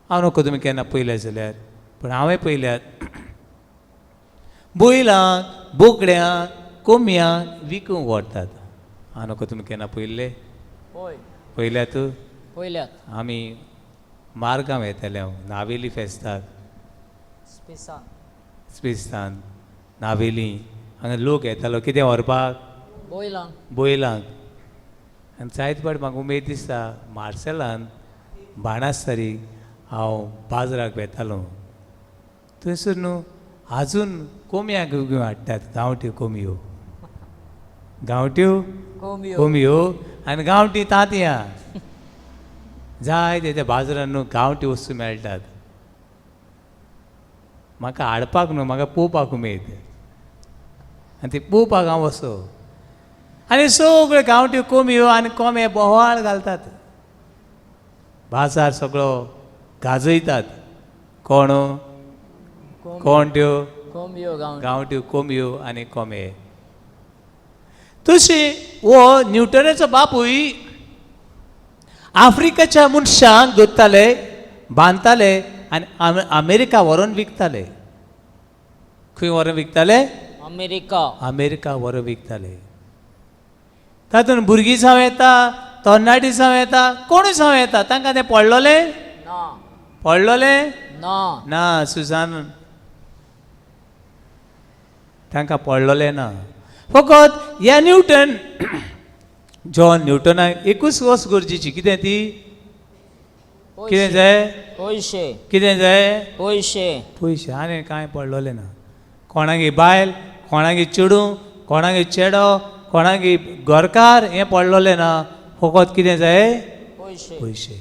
हांव नको तुमी केन्ना पळयल्या जाल्यार, पूण हांवें पळयल्यात बैलांक, बोकड्यांक, कोंबयांक विकूंक व्हरतात. हांव नको तुमी केन्ना पळयल्ले? पळयल्यात? पळयल्यात. आमी मार्गां येताले हांव नावेली फेस्ताक, स्पेसान नावेली हांगा लोक येतालो कितें व्हरपाक? बैलांक. बैलांक. आनी जायते फावट म्हाका उमेद दिसता, मार्सेलान बाणासतारी हांव बाजाराक वेतालो, थंयसर न्हू आजून कोंबयांक घेवन हाडटात, गांवठ्यो कोंबयो, गांवठ्यो कोंबयो आनी गांवठी तांतयां. जायते त्या बाजारान न्हू गांवठी वस्तू मेळटात. म्हाका हाडपाक न्हू, म्हाका पळोवपाक उमेद, आनी ती पळोवपाक हांव वचो. आनी सगळ्यो गांवठ्यो कोंबयो आनी कोंबे बोवाळ घालतात, बाजार सगळो गाजयतात. कोण कोण त्यो? कोंबयो, गांवठ्यो कोंबयो आनी कोंबे. तशी हो न्युटनाचो बापूय आफ्रिकाच्या मनशांक दोत्ताले, बांदताले आनी अमेरिका व्हरून विकताले. खंय व्हरून विकताले? अमेरिका. अमेरिका व्हरून विकताले. तातूंत भुरगीं जावं येता, तरणाटी जावं येता, कोणूय जावं येता. तांकां तें पडलोलें ना? पडलोलें ना. ना सुजान, तांकां पडलोलें ना. फकत ह्या न्युटन, जॉन न्युटनाक एकूच वस्त गरजेची. कितें ती? कितें जाय? पयशे. कितें जाय? पयशे. पयशे. आनी कांय पडलोलें ना. कोणागे बायल, कोणागे चेडूं, कोणागे चेडो, कोणागे घरकार हें पडलोलें ना. फकत कितें जाय? पयशे. पयशे.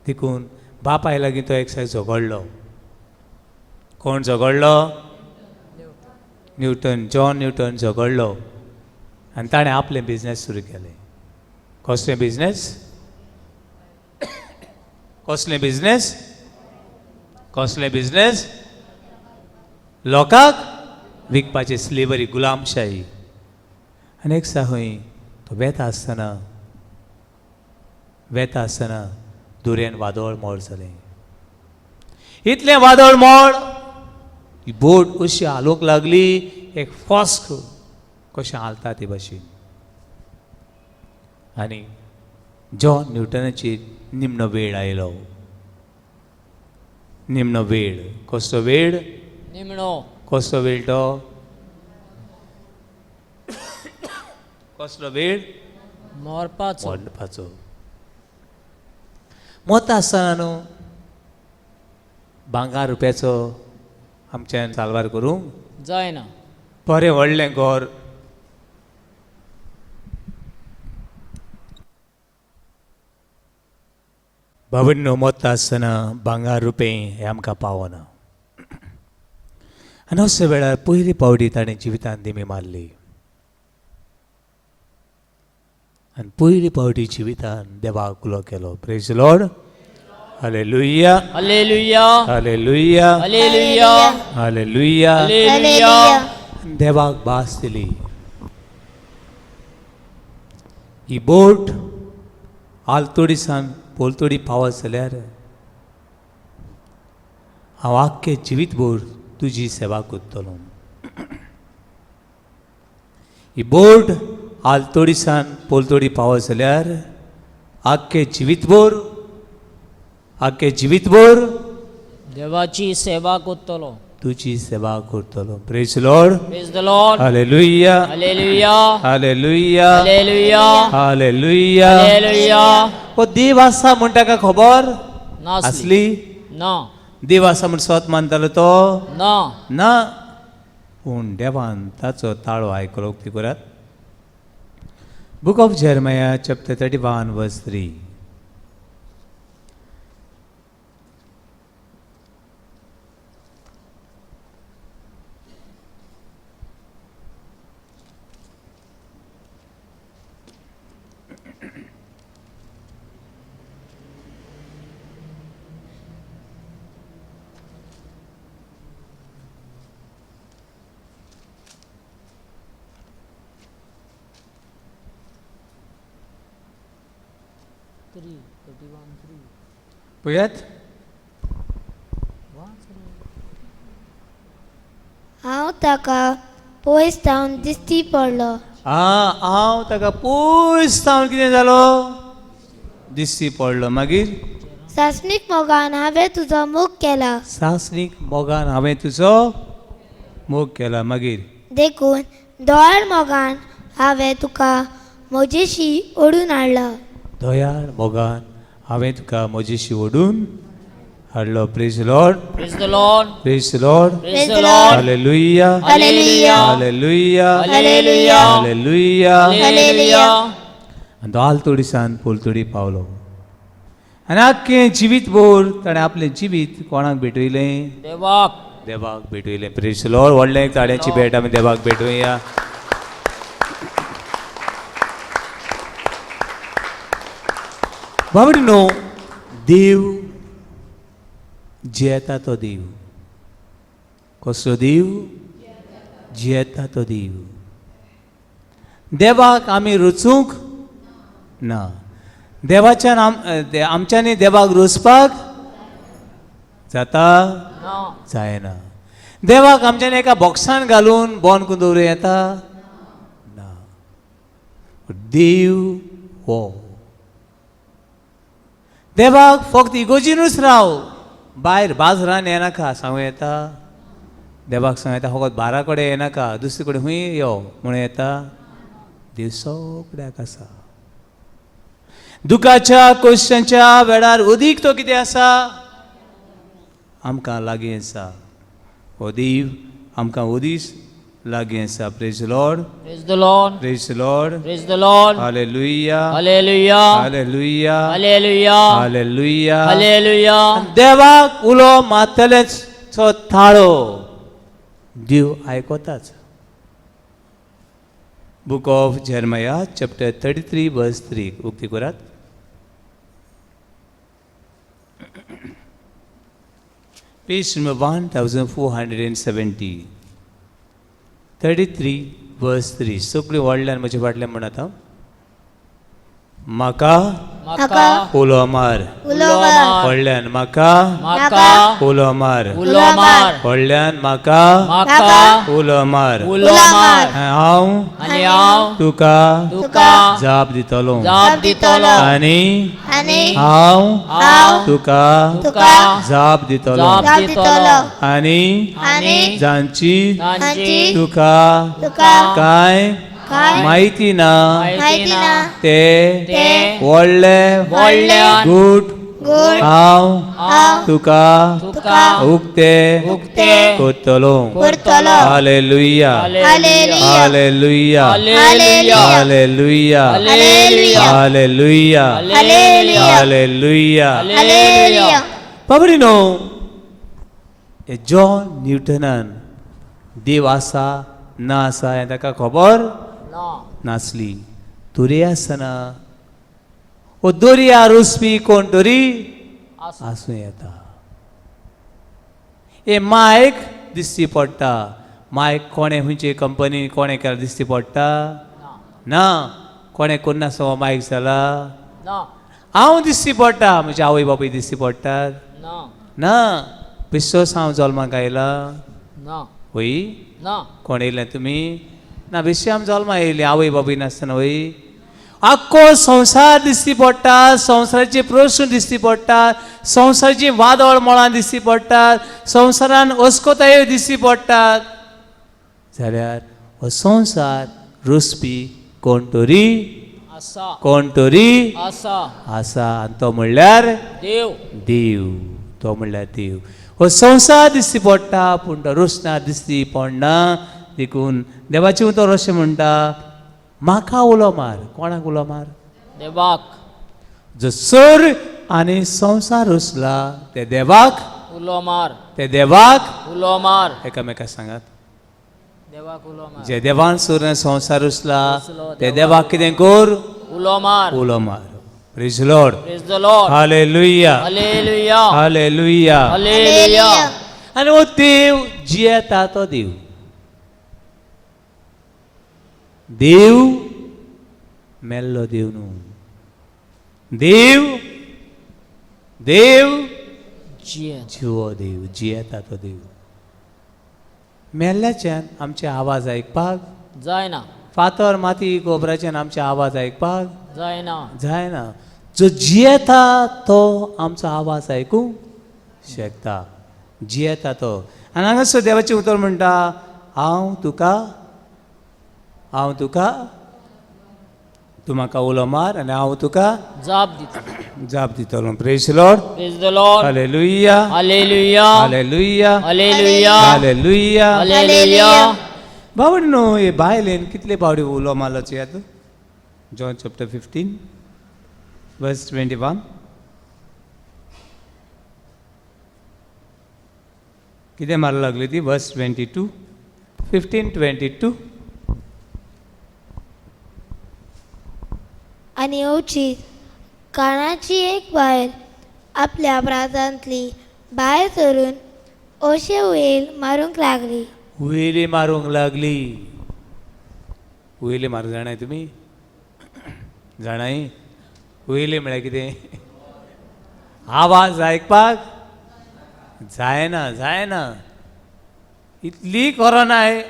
देखून बापाय लागीं तो एक सायज झगडलो. कोण झगडलो? न्युटन, जॉन न्युटन झगडलो आनी ताणें आपलें बिजनेस सुरू केलें. कसलें बिजनेस? कसलें बिजनेस? कसलें बिजनेस? लोकांक विकपाची, स्लेवरी, गुलामशाही. आनी एक दिसा खंय तो वेता आसतना, वेता आसतना दर्यान वादळ मोड जालें. इतलें वादळ मोड, ही बोट अशी हालूंक लागली, एक फॉस्क कशें हालता ते भाशेन. आनी जॉन न्युटनाचेर निमणो वेळ आयलो. निमणो वेळ. कसलो वेळ? निमणो. कसलो वेळ तो? कसलो वेळ? मरपाचो. मरपाचो. मोता आसतना न्हू भांगार रुपयाचो आमच्यान साल्वार करूंक जायना. बरें व्हडलें घर, बाबडनो मोता आसतना भांगार रुपये हें आमकां पावना. आनी अशे वेळार पयली पावटी ताणें जिवितांत दिमी मारली आनी पयली पावटी जिवितान देवाक उलो केलो. Praise Lord. Hallelujah. Hallelujah. Hallelujah. Hallelujah. Hallelujah. Hallelujah. देवाक भास दिली. ही बोट आलतोडी सान पोलतोडी पावत जाल्यार हांव आख्खें जिवीत भर तुजी सेवा करतलो. ही बोट आलतोडी सान पोलतोडी पावत जाल्यार आख्खें जिवीतभर, आख्खें जिवीतभर देवाची सेवा करतलो. तुजी सेवा करतलो. Praise Lord. Praise the Lord. Hallelujah. Hallelujah. Hallelujah. Hallelujah. Hallelujah. Hallelujah. हो देव आसा म्हण ताका खबर नासली. आसली? ना. देव आसा म्हण स्वत मानतालो तो ना. ना. पूण देवान ताचो ताळो आयकलो. उक्ती करात. Book of Jeremiah chapter 31 verse 3. पळयात. हांव ताका पयस थावन दिश्टी पडलो. हांव ताका पयस थावन कितें जालो? दिश्टी पडलो. मागीर सासणीक मोगान हांवें तुजो मोग केला. सासणीक मोगान हांवें तुजो मोग केला. मागीर देखून दोळ्यार मोगान हांवें तुका म्हजेशी ओडून हाडला. दयाळ मोगान हांवें तुका म्हजेशी ओडून हाडलो. Praise Lord. Praise the Lord. Praise Lord. Praise the Lord. Hallelujah. Hallelujah. Hallelujah. Hallelujah. Hallelujah. Hallelujah. आनी तो आलतोडी सान पोलतोडी पावलो आनी आख्खें जिवीत भर ताणें आपलें जिवीत कोणाक भेटयलें? देवाक. देवाक भेटयलें. प्रेज लॉर्ड. व्हडलें एक ताळ्यांची भेट आमी देवाक भेटोवया. बाबडी न्हू, देव जियेता तो देव. कसलो देव? जियेता तो देव. देवाक आमी रचूंक ना. देवाच्यान आमच्यांनी देवाक रचपाक जाता? जायना. देवाक आमच्यांनी एका बॉक्सान घालून बंद करून दवरूं येता? ना. देव हो देवाक फक्त इगोजिनूच राव, भायर बाजारान येनाका सांगू येता. देवाक सांगू येता फकत बारा कडेन येनाका, दुसरे कडेन खंय यो म्हणून येता. देव सगळ्याक आसा. दुखाच्या कोश्यांच्या वेळार अदीक तो कितें आसा? आमकां लागीं आसा. हो देव आमकां अदीस लागीं आसा. Praise Lord. Praise the Lord. Praise Lord. Praise the Lord. Hallelujah. Hallelujah. Hallelujah. Hallelujah. Hallelujah. Hallelujah. देवाक उलो मारतलेचो थाळो देव आयकताच. Book of Jeremiah chapter 33 verse 3 उक्ती करात. Page number 1470. 33 verse 3. सगळीं व्हडल्यान म्हज्या फाटल्यान म्हणत. म्हाका म्हाका उलो मार. उलो मार. व्हडल्यान म्हाका म्हाका उलो मार. उलो मार. व्हडल्यान म्हाका म्हाका उलो मार. उलो मार. हांव आनी हांव तुका तुका जाप दितलो. जाप दितलो. आनी आनी हांव हांव तुका तुका जाप दितलो. जाप जाप दितलो. दितलो. आनी आनी जांची तांची तुका तुका कांय काय माहिती ना माहिती ना ते ते व्हडले व्हडल्यान गूट गोड हांव हांव तुका तुका उक्ते उक्ते करतलो. करतलो. Hallelujah. Hallelujah. Hallelujah. Hallelujah. Hallelujah. Hallelujah. Hallelujah. Hallelujah. Hallelujah. Hallelujah. बाबरीनो, हे जॉन न्यूटनान देव आसा ना आसा हें ताका खबर ना नासली. तरी आसतना हो दर्या रोसपी कोण तरी आसूं येता. हे मायक दिश्टी पडटा. मायक कोणें खंयचे कंपनी कोणें केला दिश्टी पडटा ना. कोणें कोन्नासो हो मायक जाला ना. हांव दिश्टी पडटा. म्हजे आवय बापूय दिश्टी पडटात ना. ना. बेश्टोच हांव जल्माक आयला ना. वय ना. कोण येयलें तुमी ना. बेश्टे आमी जल्मा येयली आवय बापूय नासतना वय. आख्खो संवसार दिश्टी पडटा. संवसाराचे प्रस्न दिश्टी पडटात. संवसाराची वादळ मळां दिश्टी पडटात. संवसारान अस्कोतायो दिश्टी पडटात. जाल्यार हो संवसार रोसपी कोण तरी आसा. कोण तरी आसा. आसा. आनी तो म्हणल्यार देव. देव. तो म्हणल्यार देव. हो संवसार दिश्टी पडटा पूण तो रोसना दिश्टी पडना. देखून देवाचें उतर अशें म्हणटा, म्हाका उलो मार. कोणाक उलो मार? देवाक. जो सर आनी संवसार रोसला ते देवाक उलो मार. ते देवाक उलो मार. एकामेका सांगात, देवाक उलो मार. जे देवान सूर आनी संवसार रोसला ते देवाक कितें कर? उलो मार. उलो मार. Praise Lord. Praise the Lord. Hallelujah. Hallelujah. Hallelujah. Hallelujah. आनी हो देव जियेता तो देव. देव मेल्लो देव न्हू. देव देव जियेत. जिवो देव. जियेता तो देव. मेल्ल्याच्यान आमचे आवाज आयकपाक जायना. फातर माती गोबराच्यान आमचे आवाज आयकपाक जायना. जायना. जो जियेता तो आमचो आवाज आयकूंक शकता. जियेता तो. आनी हांगासर देवाचें उतर म्हणटा, हांव तुका, हांव तुका, तूं म्हाका उलो मार आनी हांव तुका जाप दिता. जाप दितलो. Praise Lord. Praise the Lord. Hallelujah. Hallelujah. Hallelujah. Hallelujah. Hallelujah. Hallelujah. बावडनो, हे बायलेन कितले पावटी उलो मारलो चयात? John chapter 15 verse 21. कितें मारला लागली ती? वर्स 22, 15 22. आनी अवचीत कानाची एक बायल आपल्या प्रांतांतली भायर सरून अशे हुयेल मारूंक लागली. हुयेली मारूंक लागली. हुयेली मारूंक जाणाय तुमी? जाणाय? हुयेली म्हळ्यार कितें? आवाज आयकपाक जायना. जायना. इतली कोरोनाय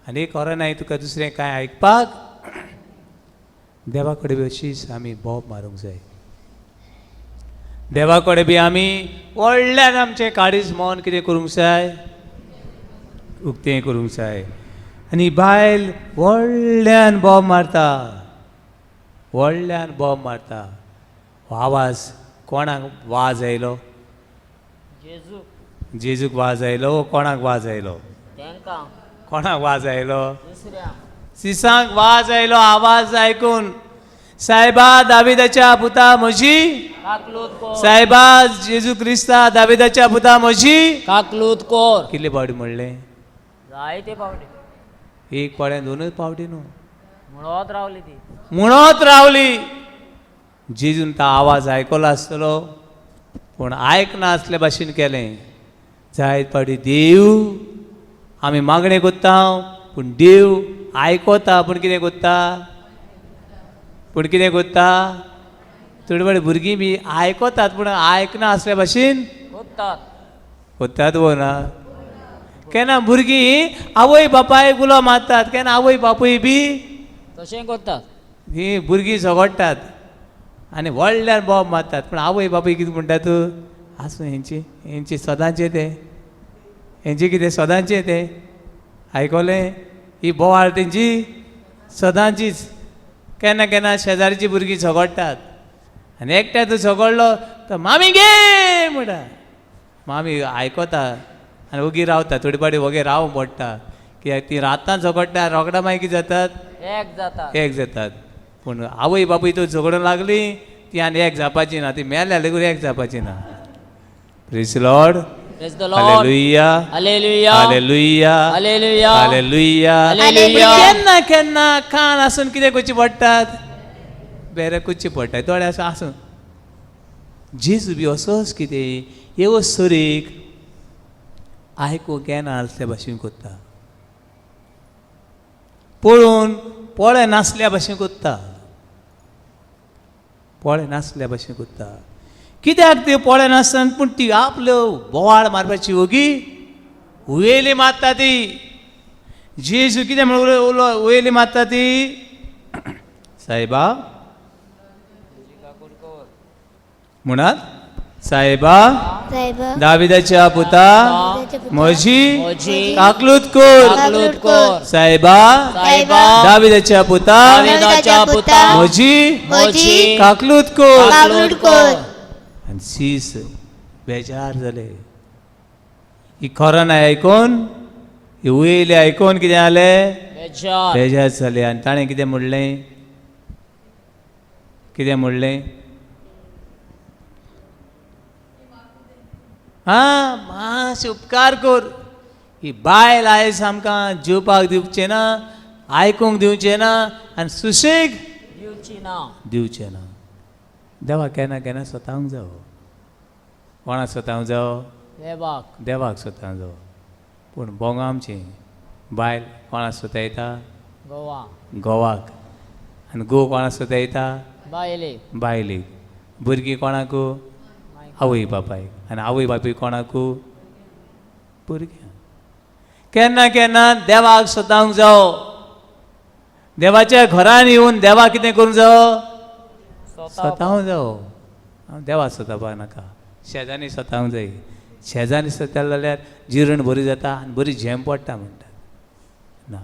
आनी कोरोनाय तुका दुसरें कांय आयकपाक. देवा कडेन बी अशीच आमी बोब मारूंक जाय. देवा कडेन बी आमी व्हडल्यान आमचें काळीज मन कितें करूंक जाय? उक्तें करूंक जाय. आनी बायल व्हडल्यान बोब मारता. व्हडल्यान बोब मारता. हो आवाज कोणाक वाज आयलो? जेजू. जेजूक वाज आयलो? कोणाक वाज आयलो? तेंकां. कोणाक वाज आयलो? दुसऱ्या. सिसांक वाज आयलो. आवाज आयकून सायबा दाविदाच्या पुता म्हजी, काकलूत कोर. सायबा जेजू क्रिस्ता दाविदाच्या पुता म्हजी काकलूत कोर. कितले पावटी म्हणलें? जायते पावटी. एक पावटी दोनूच पावटी न्हू. म्हणत रावली ती. म्हणत रावली. जेजून तो आवाज आयकलो आसतलो पूण आयकना आसले भाशेन केलें. जायत पावटी देव आमी मागणें करता पूण देव आयकता पूण कितें करता? पूण कितें करता? थोडी फावटी भुरगीं बी आयकतात पूण आयकना आसले भाशेन कोत्तात. करतात वो ना. केन्ना भुरगीं आवय बापायक उलो मारतात, केन्ना आवय बापूय बी तशें करतात. ही भुरगीं झगडटात आनी व्हडल्यान बोब मारतात पूण आवय बापूय कितें म्हणटात? आसूं, हेंची हेंची सदांचें तें, हेंचें कितें सदांचें तें. आयकलें? ही बोवाळ तेंची सदांचीच. केन्ना केन्ना शेजारचीं भुरगीं झगडटात आनी एकट्या तूं झगडलो तो मामी गे म्हणटा. मामी आयकता आनी ओगी रावता. थोडी फावटी ओगी रावूंक पडटा कित्याक ती रातान झगडटा, रोगडा मागीर कितें जातात, एक जातात, एक जातात. पूण आवय बापूय तूं झगडूंक लागली ती आनी एक जावपाची ना, ती मेल्या लेगून एक जावपाची ना. Praise Lord. Praise the Lord. Hallelujah. Hallelujah. Hallelujah. Hallelujah. Hallelujah. Hallelujah. केन्ना केन्ना कान आसून कितें करची पडटात, बेरे करची पडटा, दोळे आसून आसून. जेजू बी असोच कितें येवो सरीक आयकूंक येना आसल्या भाशेन करता, पळोवन पळय नासल्या भाशेन करता, पळय नासल्या भाशेन करता. कित्याक ती पळय नासतना पूण ती आपल्यो बोवाळ मारपाची ओगी हुयेली मारता ती. जेजू कितें म्हणून हुयेली मारता ती, सायबा म्हणात, सायबा दाविदाच्या पुता म्हजी काकलूत कर. सायबा दाविदाच्या पुता म्हजी काकलूत कर. आनी सीस बेजार जाले. ही कोरोना आयकून, ही वयले आयकून कितें जालें, बेजार जाले. आनी ताणें कितें म्हणलें, कितें म्हणलें, आं मातशें उपकार कर, ही बायल आयज आमकां जेवपाक दिवचें ना, आयकूंक दिवचें ना आनी सुशेग दिवची ना, दिवचें ना. देवा केन्ना केन्ना स्वतांक जावो. कोणाक स्वतांक जावो? देवाक. देवाक स्वतांक जावो. पूण बोंगा आमची बायल कोणाक स्वतायता? गोवा. गोवाक. आनी गोव कोणाक स्वतायता? बायलेक. बायलेक. भुरगीं कोणाक? आवय बापायक. आनी आवय बापूय कोणाकू? भुरग्यांक. केन्ना केन्ना देवाक स्वतांक जावो. देवाच्या घरान येवन देवा कितें करूंक जावो? स्वतांक जावो. हांव देवा स्वतापाक नाका, शेजान्नी स्वतांक जाय. शेजान्नी स्वता जाल्यार जिरण बरी जाता आनी बरी झेम पडटा म्हणटात. ना,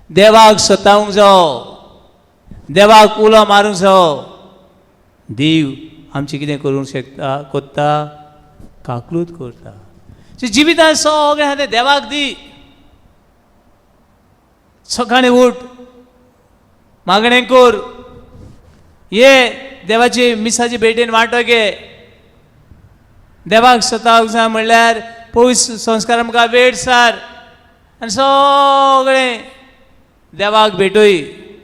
देवाक स्वतांक जावो, देवाक उलो मारूंक जावो. देव आमचें कितें करूंक शकता, कोत्ता, काकलूत करता. जिवितान सगळें आहा तें देवाक दी. सकाळीं उठ, मागणें कर, ये देवाची मिसाची भेटेन वांटो घे. देवाक स्वताक जाय म्हणल्यार पयस संस्कार आमकां वेळ सार आनी सगळें देवाक भेटूय.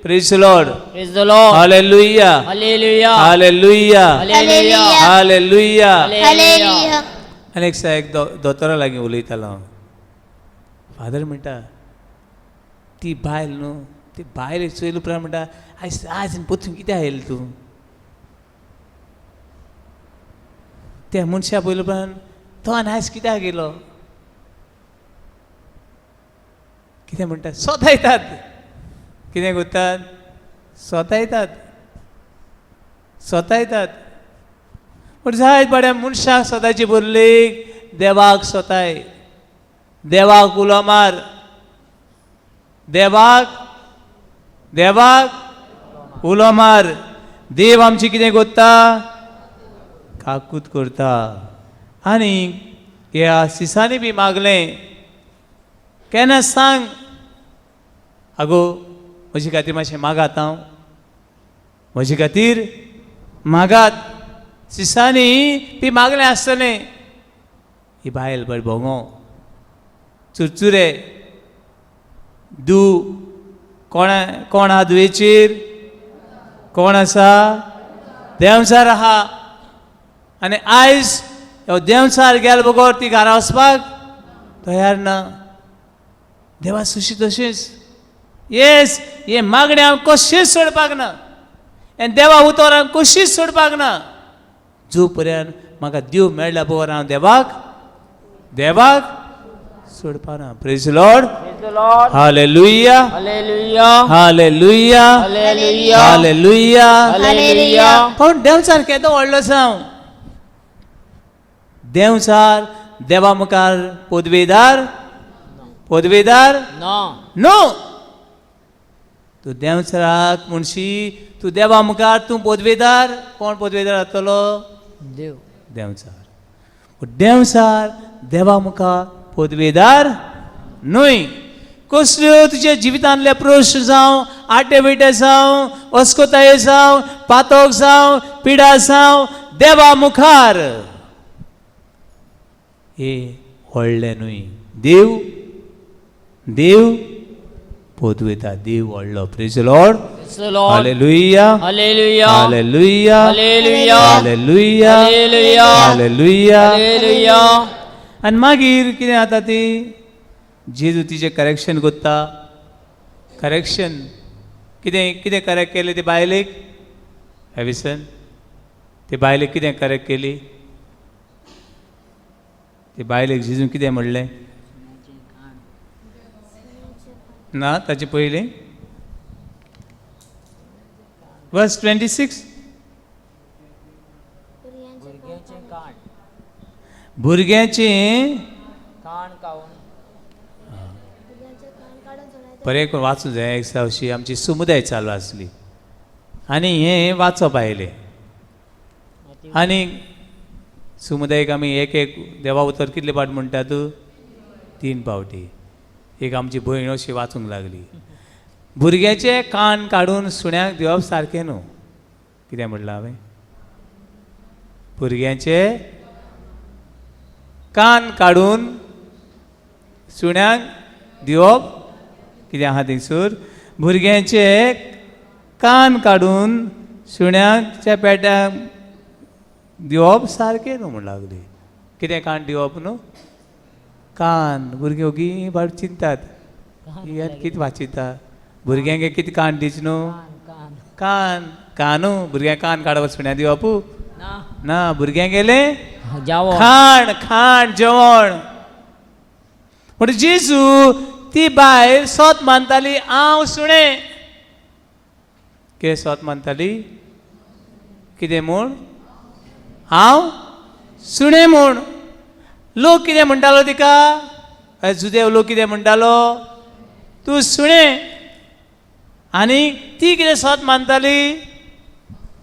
Praise the Lord. Praise the Lord. Hallelujah. Hallelujah. Hallelujah. Hallelujah. Hallelujah. Hallelujah. आनी एक एक दोतोरा लागीं उलयतालो हांव. फादर म्हणटा, ती बायल न्हू, ती बायल चोयले उपरांत म्हणटा, आयज आयज पोतून कित्याक आयलें तूं? त्या मनशा पयले उपरांत तो आनी आयज कित्याक गेलो? कितें म्हणटा, स्वता येतात. कितें करतात? स्वता येतात, स्वता येतात. पूण जायत बऱ्या मनशाक स्वताची बरली, देवाक स्वताय, देवाक उलो मार, देवाक देवाक उलो मार. देव आमची कितें करता? काकूत करता. आनी ह्या सिसांनी बी मागलें, केन्ना सांग आगो म्हजे खातीर मातशें मागात, हांव म्हजे खातीर मागात. सिसांनी ती मागलें आसतलें. ही बायल बरी भोंगो चुरचुरे दू कोण कोण आहा दुयेचेर? कोण आसा? देंवचार आहा. आनी आयज ह्यो देंवचार गेले बगर ती घरा वचपाक तयार ना. देवा सुशी तशीच येस हे मागणें हांव कशीच सोडपाक ना, आनी देवा उतर हांव कशीच सोडपाक ना. जो पर्यंत म्हाका देव मेळ्ळ्या बगर हांव देवाक देवाक सोडपाक ना. Praise Lord. Hallelujah. Hallelujah. Hallelujah. Hallelujah. Hallelujah. Hallelujah. पूण देंवचार केदो व्हडलो जावं, देंवचार देवा मुखार पदवेदार, पदवेदार ना न्हू. तूं देंवचाराक म्हणशी, तूं देवा मुखार तूं पदवेदार. कोण पदवेदार जातलो? देव. देंवचार. पूण देंवचार देवा मुखार पदवेदार न्हय. कसल्यो तुज्या जिवितांतले प्रश्न जावं, आटे विटे जावं, अस्कोताये जावं, पातक जावं, पिडा जावं, देवा मुखार हे व्हडलें न्हय. देव देव पदवेता, देव व्हडलो. Praise Lord. Praise the Lord. Hallelujah. Hallelujah. Hallelujah. Hallelujah. Hallelujah. Hallelujah. Hallelujah. Hallelujah. आनी मागीर कितें जाता ती जेजू तिचें करेक्शन कोत्ता. करेक्शन कितें कितें करेक्ट केलें ते बायलेक? एविसन, ते बायलेक कितें करेक्ट केली? ते बायलेक जेजून कितें म्हणलें? ना, ताचे पयलीं वर्स 26. भुरग्यांचें काण. भुरग्याचें काण कावून. बरें करून वाचूं जाय. एक अशी आमची समुदाय चालू आसली आनी हें वाचप आयलें आनी समुदायक आमी एक एक देवा उतर कितले पाट म्हणटात? 3 पावटी. एक आमची भयण अशी वाचूंक लागली, भुरग्याचे कान काडून सुण्याक दिवप सारकें न्हू. कितें म्हणलां हांवें? भुरग्याचे कान काडून सुण्याक दिवप कितें आहा थंयसर? भुरग्यांचे कान काडून सुण्याच्या पेट्याक दिवप सारकें न्हू म्हण लागली. कितें कान दिवप न्हू? कान. भुरगीं ओगी बाळ चिंतात, कितें वाचिता, भुरग्यांक कितें कान दिच न्हू? कान कानू भुरग्यांक कान काडप सुण्या दिवप ना. भुरग्यांक गेलें खाण खाण जेवण. पूण जेजू ती बायल सोत मानताली हांव सुणें. कितें सोत मानताली? कितें म्हूण? हांव सुणें म्हूण. लोक कितें म्हणटालो तिका? जुदेव लोक कितें म्हणटालो? तूं सुणें. आनी ती कितें सोत मानताली?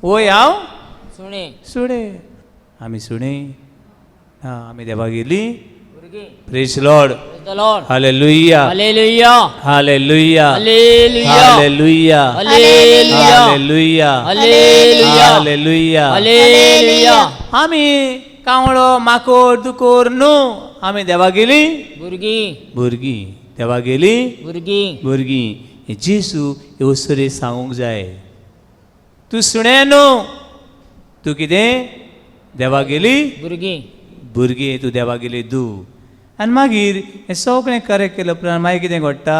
वय हांव सुणें. सुणें. आमी सुणें ना, आमी देवा गेली. Praise Lord. Hallelujah. Hallelujah. Hallelujah. Hallelujah. Hallelujah. Hallelujah. Hallelujah. Hallelujah. Hallelujah. Hallelujah. आमी कावळो माकोड दुकोर न्हू, आमी देवा गेली भुरगीं. भुरगीं. देवा गेली भुरगीं. भुरगीं. जेजू अवसरे सांगूंक जाय, तूं सुणें न्हू, तूं कितें देवा गेली भुरगीं. भुरगीं, तूं देवा गेली दू. आनी मागीर हें सगळें करेक्ट केलें उपरांत मागीर कितें घडटा?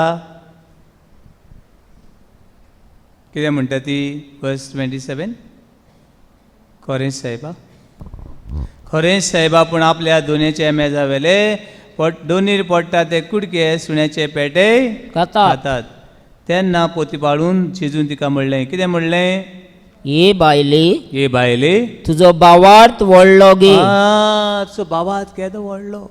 कितें म्हणटा ती वर्स 27? खरेंच सायबा, खरेंच सायबा, पूण आपल्या दोनयच्या मेजा वेले दोनीर पडटा ते कुडके सुण्याचे पेटे खातात. तेन्ना पोती पाळून जेजून तिका म्हणलें, कितें म्हणलें? हे बायले, हे बायले, तुजो बावार्थ व्हडलो गे. तुजो बावार्थ केदो व्हडलो.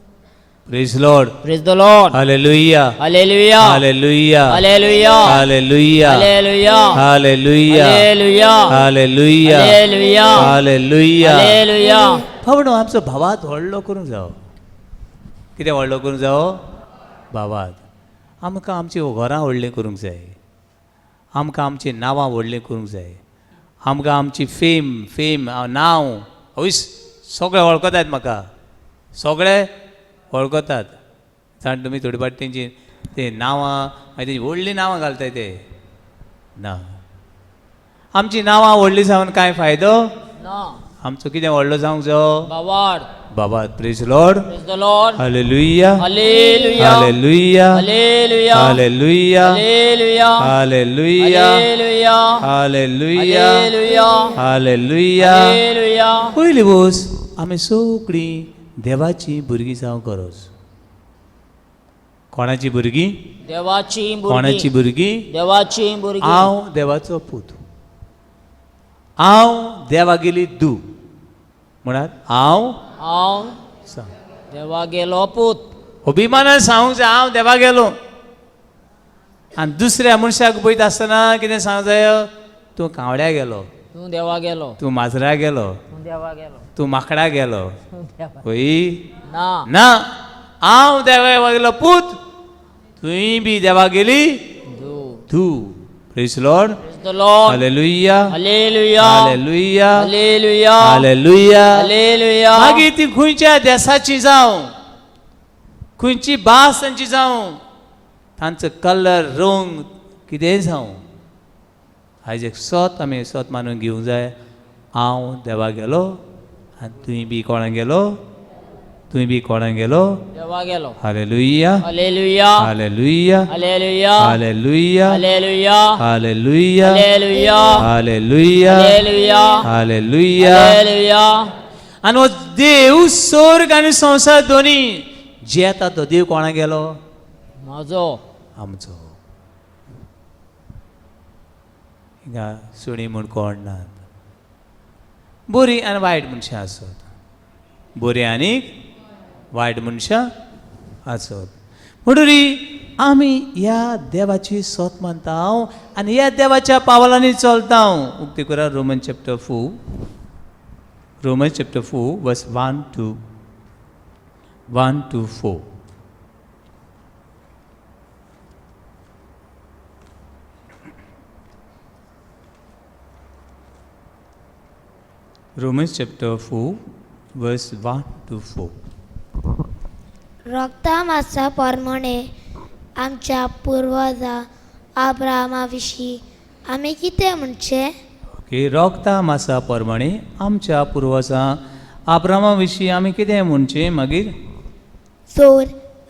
Praise Lord. Praise the Lord. Hallelujah. Hallelujah. Hallelujah. Hallelujah. Hallelujah. Hallelujah. Hallelujah. Hallelujah. Hallelujah. Hallelujah. Hallelujah. Hallelujah. भावणो आमचो भावात व्हडलो करूंक जावो. कितें व्हडलो करूंक जावो? भावात. आमकां आमची घरां व्हडलीं करूंक जाय, आमकां आमचीं नांवां व्हडलीं करूंक जाय, आमकां आमची फेम फेम नांव हय सगळे वळखतात म्हाका, सगळे वळखतात. जाण तुमी थोडी फावट तेंची ते नांवां मागीर तेंची व्हडलीं नांवां घालताय ते ना. आमचीं नांवां व्हडलीं जावन कांय फायदो ना. आमचो कितें व्हडलो जावंक जावो? बावार. बाबा. Praise Lord. Praise the Lord. Hallelujah. Hallelujah. Hallelujah. Hallelujah. Hallelujah. Hallelujah. Hallelujah. Hallelujah. Hallelujah. Hallelujah. Hallelujah. Hallelujah. पयली वोस आमी सगळीं देवाची भुरगीं जावंक गरज. कोणाची भुरगीं? देवाची कोणाची भुरगीं. भुरगीं? देवाची भुरगीं. हांव देवाचो पूत, हांव देवागेली दू. म्हणात हांव हांव सांग देवागेलो पूत. अभिमानान सांगूंक जाय हांव देवा गेलो. आनी दुसऱ्या मनशाक पळयता आसतना कितें सांग जाय? तूं कावड्या गेलो, तूं देवा गेलो, तूं माजरा गेलो, तूं देवा गेलो, तूं माकडा गेलो. तूं देवा खंय ना ना, हांव देवा गेलो पूत, तुंय बी देवा गेली तूं. तूं. Praise Lord. Praise the Lord. Hallelujah. Hallelujah. Hallelujah. Hallelujah. Hallelujah. Hallelujah. मागीर ती खंयच्या देसाची जावं, खंयची भास तांची जावं, तांचो कलर रंग कितेंय जावं, आयज एक सोत आमी सोत मानून घेवंक जाय. हांव देवा गेलो आनी तुंय बी कोणा गेलो, तुंय बी कोणा गेलो? देवा गेलो. Hallelujah. Hallelujah. Hallelujah. Hallelujah. Hallelujah. Hallelujah. Hallelujah. Hallelujah. Hallelujah. Hallelujah. Hallelujah. Hallelujah. आनी हो देव स्वर्ग आनी संवसार दोनी जियेता तो देव कोणा गेलो? म्हजो. आमचो. हिंगा सुणी म्हूण कोण नात. बरीं आनी वायट मनशां आसत, बरीं आनी वायट मनशां आसत. म्हणटरी आमी ह्या देवाची सोत मानता आनी ह्या देवाच्या पावलांनी चलता. उक्ती करा Roman chapter 4, Roman chapter 4 verse 1 to 1 to 4. Romans chapter 4 verse 1 to 4. रक्ता मासा प्रमाणे आमच्या पुर्वजा आब्रामा विशीं आमी कितें म्हणचें? ओके, रोगता मासा प्रमाणे आमच्या पुर्वजां आब्रामा विशीं आमी कितें म्हणचें? मागीर जोर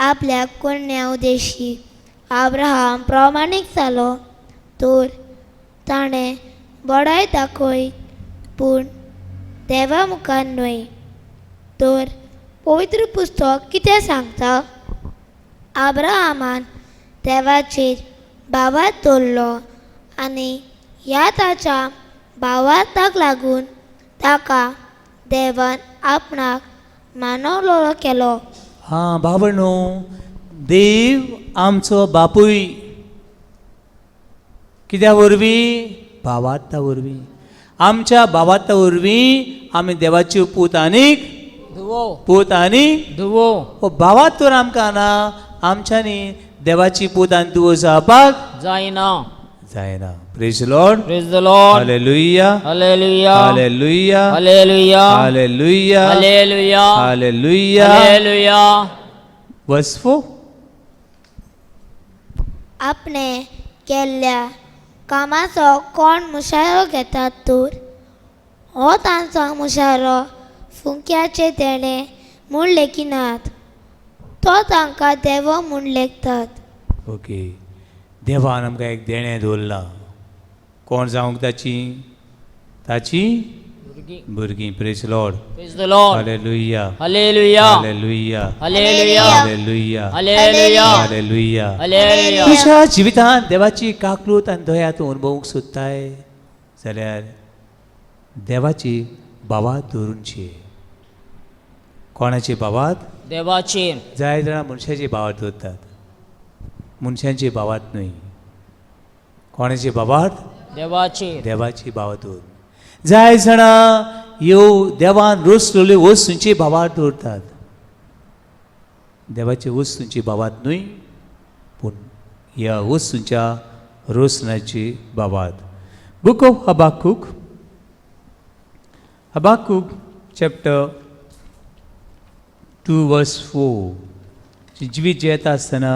आपल्या कोण्या उदेशी आब्राहाम प्रमाणीक जालो तर ताणें बडाय दाखय, पूण देवा मुखार न्हय. तर पवित्र पुस्तक कितें सांगता? आब्राहामान देवाचेर भावार्थ दवरलो आनी ह्या ताच्या भावार्थाक लागून ताका देवान आपणाक मानवलोलो केलो. हां बाबा न्हू, देव आमचो बापूय कित्या वरवीं? भावार्था वरवीं. आमच्या भावार्था वरवीं आमी देवाच्यो पूत आनीक धुवो, पूत आनी धुवो. हो भावार्थ तर आमकां ना, आमच्यांनी देवाची पूत आनी धुवो जावपाक जायना. जायना. Praise Lord. Praise the Lord. Hallelujah. Hallelujah. Hallelujah. Hallelujah. Hallelujah. Hallelujah. Hallelujah. Hallelujah. Verse 4. आपणे केल्ल्या कामाचो कोण मुशारो घेतात तर हो तांचो मुशारो फुंक्याचे देणें म्हूण लेखिनात, तो तांकां देवो म्हूण लेखतात. ओके, देवान आमकां एक देणें दवरलां. कोण जावंक ताची? ताची भुरगीं. भुरगीं. Praise Lord. Praise the Lord. Hallelujah. Hallelujah. Hallelujah. Hallelujah. Hallelujah. Hallelujah. Hallelujah. Hallelujah. तुज्या जिवितांत देवाची काकलूत आनी दया तूं अनुभवूंक सोदताय जाल्यार देवाची भावात दवरूनची. कोणाची भावात? देवाची. जाय जाणां मनशाची भावात दवरतात, मनशांची भावात न्हय. कोणाची भावात? देवाची. देवाची भावात दवर. जाय जाणां ह्यो देवान रोसलेल्यो वस्तूंची भावात दवरतात. देवाची वस्तूंची भावात न्हय, पूण ह्या वस्तूंच्या रोसण्याची भावात. Book of Habakkuk, Habakkuk chapter 2 verse 4. जिवीत जियेता आसतना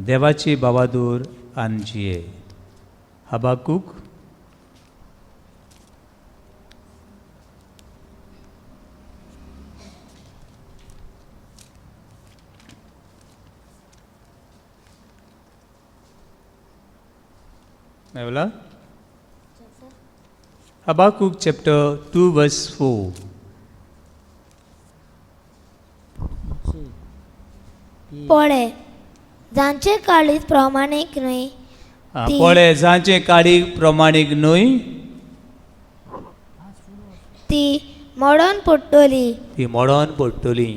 देवाची बाबादूर आनी जिये. हबाकूक मेवला? Habakkuk chapter 2 verse 4. पळय जांचे काळीज प्रमाणीक न्हय ती पळय जांचे काळी प्रमाणीक न्हय ती मोडोन पडटली. ती मोडोन पडटली.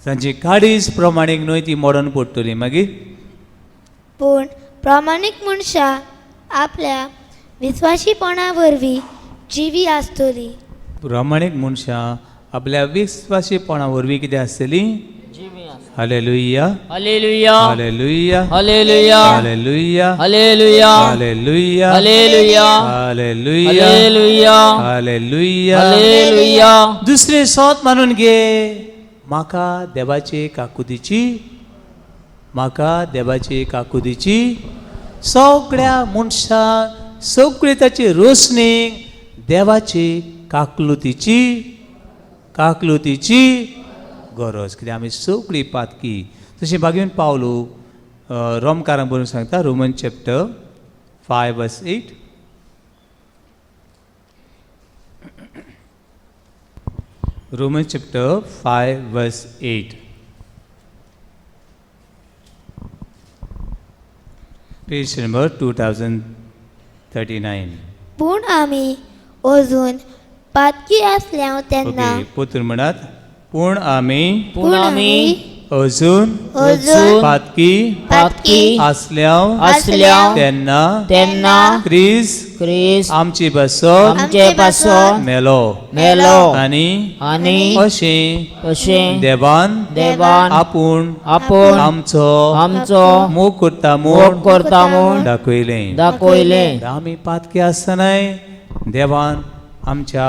जांची काळीज प्रमाणीक न्हय ती मोडोन पडटली. मागीर पूण प्रामाणीक मनशां आपल्या विस्वाशीपणा वरवीं जिवी आसतली. प्रामाणीक मनशां आपल्या विस्वासीपणा वरवीं कितें आसतलीं? Hallelujah. Hallelujah. Hallelujah. Hallelujah. Hallelujah. Hallelujah. Hallelujah. Hallelujah. Hallelujah. Hallelujah. Hallelujah. Hallelujah. दुसरें सोत मानून घे, म्हाका देवाचे काकुतीची, म्हाका देवाचे काकुतीची, सगळ्या मनशांक सगळे ताची रोसणीक देवाची काकलुतीची, काकलुतीची गरज. कित्याक आमी सगळीं पातकी. तशें भागीन पावलो रोमकारांक बरोवन सांगता, Roman chapter 5 verse 8. Roman chapter 5 verse 8. Page number 2039. पूण आमी अजून पातकी आसल्याव तेन्ना, ओके, पोतून म्हणात, पूण आमी पूण आमी अजून अजून पातकी पातकी आसल्याव आसल्याव तेन्ना तेन्ना क्रिस्त क्रिस्त आमची बसत आमचे पासून मेलो मेलो आनी आनी अशें अशें देवान देवान आपूण आपूण आमचो आमचो मोग करता मोग म्हूण करता म्हूण दाखयलें. दाखयलें. आमी पातकी आसतनाय देवान आमच्या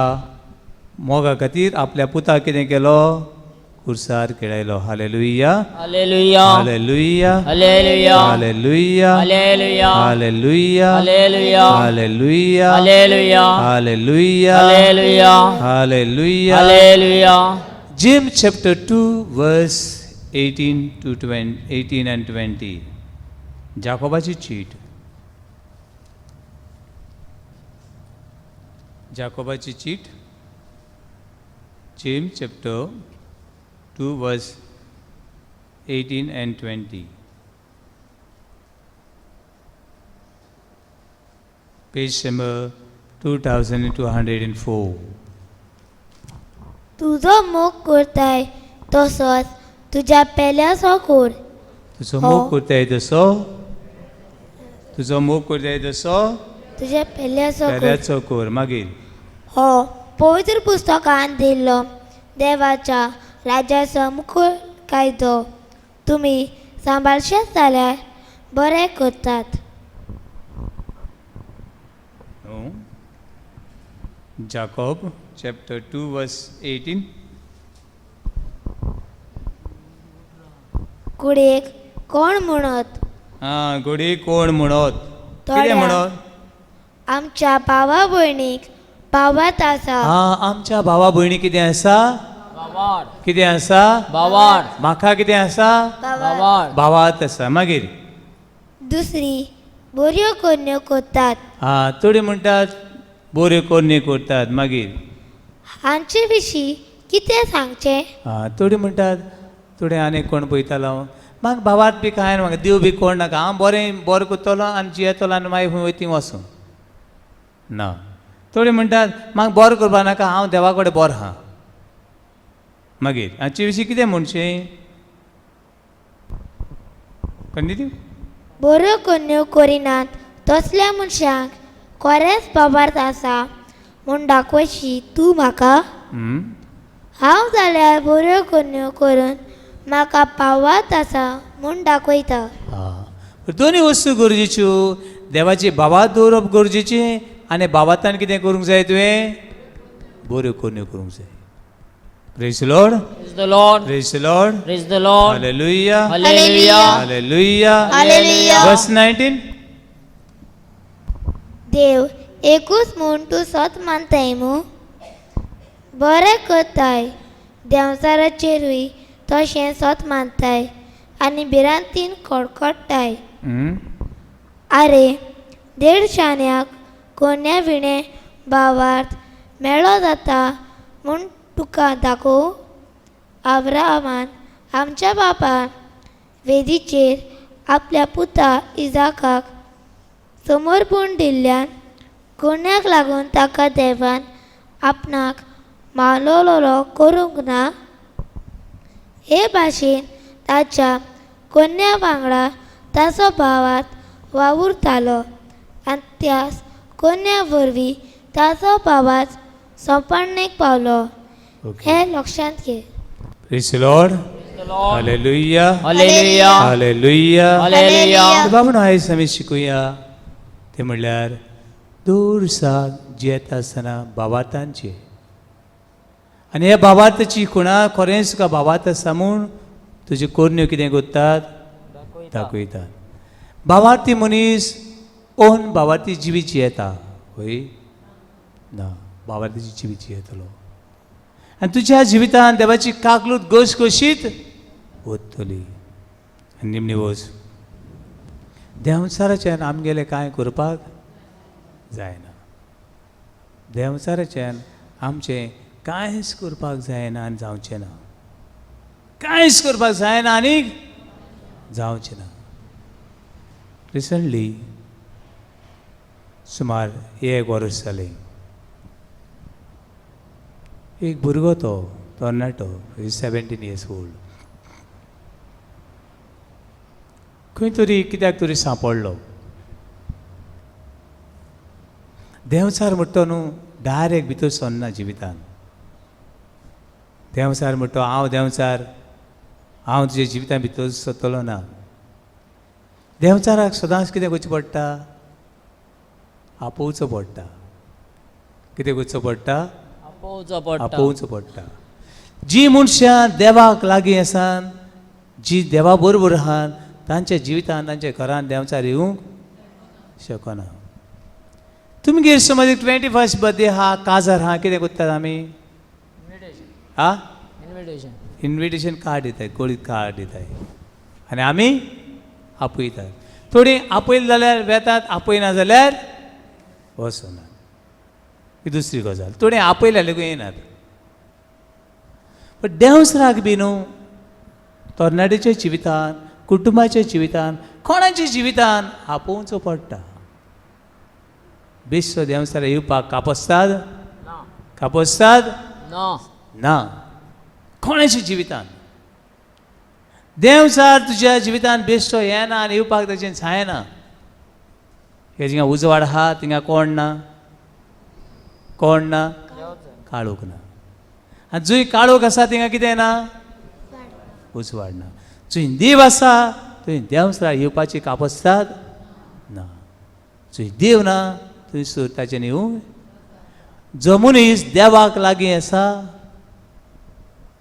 मोगा खातीर आपल्या पुताक कितें केलो? कुर्सार खेळयलो. Hallelujah. Hallelujah. Hallelujah. Hallelujah. Hallelujah. Hallelujah. Hallelujah. Hallelujah. Hallelujah. Hallelujah. Hallelujah. Hallelujah. Hallelujah. Hallelujah. James chapter 2 verse 18 to 20, 18 and 20. जाकोबाची चीट, जाकोबाची चीट, James chapter 2 verse 18 and 20. Page number 2204. तुजो मोग करताय तसोच तुज्या पेल्याचो कोर. तुजो मोग करताय तसो, तुजो मोग करताय तसो तुज्या पेल्याचो कोर. पेल्याचो कोर. मागीर हो पवित्र पुस्तकान दिल्लो देवाच्या राज्याचो मुखेल कायदो तुमी सांबाळशेत जाल्यार बरें करतात. No. Jacob chapter 2 verse 18. कुडीक कोण म्हणत, आं, घोडी कोण म्हणत, कितें थोड्या म्हणत? आमच्या भावा भयणीक भावात आसा. आं, आमच्या भावा भयणी कितें आसा? बावार. कितें आसा? बावार. म्हाका कितें आसा? बावार. भावात आसा. मागीर दुसरी बऱ्यो करण्यो करतात. आं, थोडी म्हणटात बऱ्यो करण्यो करतात. मागीर हांचे विशीं कितें सांगचें? आं, थोडी म्हणटात, थोडे आनी कोण पळयतालो म्हाका भावात बी कांय ना, म्हाका देव बी कोण नाका, हांव बरें बरें करतलो आनी जियेतलो आनी मागीर खंय वयता थंय वचूं ना. थोडी म्हणटात म्हाका बरें करपा नाका, हांव देवा कडेन बरो आहा. मागीर हाचे विशीं कितें म्हणचें? कंटिन्यू. बऱ्यो करण्यो करिनात तसल्या मनशांक खरेंच बाबार्थ आसा म्हूण दाखयशी तूं म्हाका? हांव जाल्यार बऱ्यो करण्यो करून म्हाका पावात आसा म्हूण दाखयता. दोनूय वस्तू गरजेच्यो. देवाची भावात दवरप गरजेचें आनी भावातान कितें करूंक जाय तुवें? बऱ्यो करण्यो करूंक जाय. Praise the Lord. Praise the Lord. Praise the Lord. Praise the Lord. Hallelujah. Hallelujah. Hallelujah. Hallelujah. Verse 19. देव एकूच म्हूण तूं सत मानताय मू? बरें करताय. देंवचाराचेरूय तशें सत मानताय आनी भिरांतीन कडकडटाय. आरे देड शाण्याक कोन्या विणें भावार्थ मेळो जाता म्हूण तुका दाखोवं? आब्राहामान आमच्या बापान वेदीचेर आपल्या पुता इजाकाक समर्पण दिल्ल्यान कोण्याक लागून ताका देवान आपणाक मालोलो करूंक ना? हे भाशेन ताच्या कोन्या वांगडा ताचो भावार्थ वावुरतालो आनी त्यास कोन्या वरवीं ताचो बाबाच सोंपणेक पावलो ओके. हें लक्षांत घे. Praise the Lord. Hallelujah. Hallelujah. Hallelujah. Hallelujah. बाबा आयज आमी शिकूया तें म्हणल्यार दूरसाक जियेता आसतना बाबातांचे आनी ह्या बाबाताची खुणा खरेंच तुका बाबात आसा म्हूण तुज्यो कोरण्यो कितें करतात दाखयतात. बाबार्थी मनीस ओन बाबार्थी जिवीत जियेता हय ना, बाबार्थीची जिवीत जियेतलो आनी तुज्या जिवितान देवाची काकलूत घसघशीत वतली. आनी निमणी वच देंवचाराच्यान आमगेलें कांय करपाक जायना, देंवचाराच्यान आमचें कांयच करपाक जायना आनी जावचें ना, कांयच करपाक जायना आनी जावचें ना. रिसंटली सुमार एक वर्स जालें, एक भुरगो तो तरणाटो, 17 इयर्स ओल्ड, खंय तरी कित्याक तरी सांपडलो. देंवचार म्हणटा न्हू डायरेक्ट भितर सरना जिवितान. देंवचार म्हणटा हांव देंवचार, हांव तुज्या जिवितान भितर सरतलो ना. देंवचाराक सदांच कितें करचें पडटा, आपोवचो पडटा. कितें करचो पडटा, आपोवचो पडटा. आपोवचो पडटा. जी मनशां देवाक लागीं आसात, जी देवा बरोबर आहात, तांच्या जिवितान तांच्या घरान देंवचार येवंक शकना. तुमगेर समज 21st birthday आहा, काजार आहा, कितें करतात आमी? आ इन्विटेशन, इन्विटेशन कार्ड दिताय, गोळी कार्ड दिताय आनी आमी आपयतात. थोडीं आपयलें जाल्यार वेतात, आपयना जाल्यार वचनात. ही दुसरी गजाल. थोडीं आपयल्यार लेगून येनात. पण देंवचाराक बी न्हू तरणाट्याच्या जिवितान, कुटुंबाच्या जिवितान, कोणाच्या जिवितान आपोवचो पडटा. बेश्टो देंवचार येवपाक कापस्ताद, कापस्ताद ना ना कोणाच्या जिवितान. देंवचार तुज्या जिवितान बेश्टो येना आनी येवपाक ताचें जायना. हे जिंगा उजवाड आहा थिंगा कोण ना, कोण ना, काळोख ना. आनी जंय काळोख आसा थिंगा कितें ना, उजवाड ना. जंय देव आसा थंय देंवचार येवपाची कापस्ताद ना. जंय देव ना थंयसर ताचें येवंक. जो मनीस देवाक लागीं आसा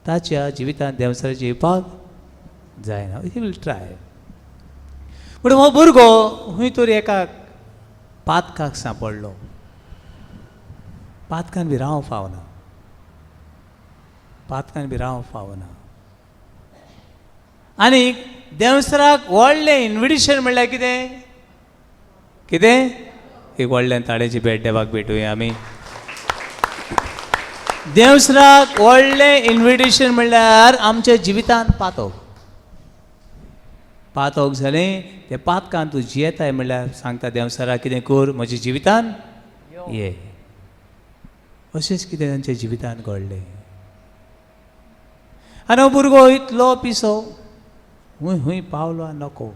ताच्या जिवितान देंवचाराचें येवपाक जायना. He will try. पूण हो भुरगो खंय तरी एका पातकाक सांपडलो. पातकान बी रावंक फावना, पातकान बी रावंक फावना. आनी देंवचाराक व्हडलें इन्विटेशन म्हणल्यार कितें, कितें एक व्हडल्यान ताळ्याची भेट देवाक भेटुया आमी. देंवचाराक व्हडलें इन्विटेशन म्हणल्यार आमच्या जिवितान पातक. पातक जालें तें पातकान तूं जियेताय म्हणल्यार सांगता देंवचाराक कितें कर म्हज्या जिवितान ये. अशेंच कितें तांच्या जिवितान घडलें. आनी हो भुरगो इतलो पिसो, हूंय हूंय पावलो आनी नको.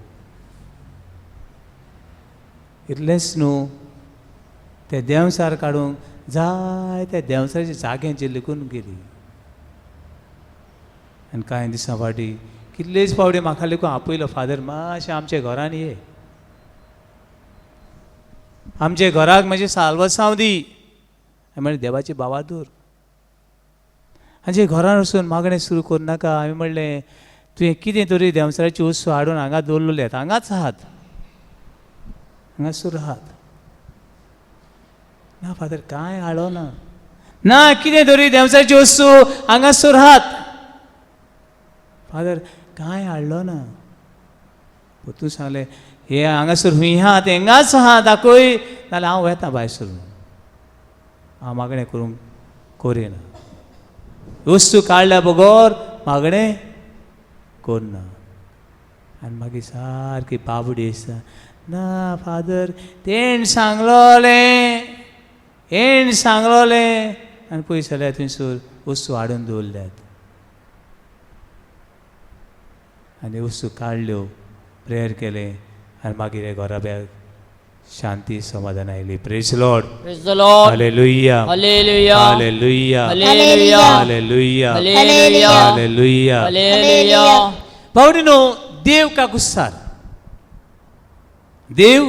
इतलेंच न्हू, ते देंवचार काडूंक जाय त्या देंवचाराच्या जाग्यांचेर लेगून गेली. आनी कांय दिसां फाटीं कितलेच फावटी म्हाका लेगून आपयलो, फादर मातशें आमच्या घरान ये, आमच्या घराक मातशें साल्वसांव दी. हांवें म्हणलें देवाची बावादूर, हांचे घरान वचून मागणें सुरू करूं नाका. हांवें म्हणलें तुवें कितें तरी देंवचाराची वस्तू हाडून हांगा दवरलेली, हांगाच आहात, हांगासर आहात. ना फादर कांय हाडो ना, ना कितें तरी देंवचाराची वस्तू हांगासर आहात. फादर कांय हाडलो ना. तूं सांगलें हे हांगासर हुंय आहा तें हांगाच आहा दाखय, नाल्यार हांव वेता भायर सरून, हांव मागणें करूंक करिना. वस्तू काडल्या बगर मागणें करना. आनी मागीर सारकी बाबडी आसता, ना फादर तेण सांगलोलें, हेण सांगलोलें. आनी पयस जाल्यार थंयसर वस्तू हाडून दवरल्यात. आनी वस्तू काडल्यो, प्रेयर केलें आनी मागीर हे घराब्याक शांती समाधान आयली. Praise Lord. Praise the Lord. Hallelujah. Hallelujah. Hallelujah. Hallelujah. Hallelujah. Hallelujah. Hallelujah. Hallelujah. भावणीनो, देव काकुसार, देव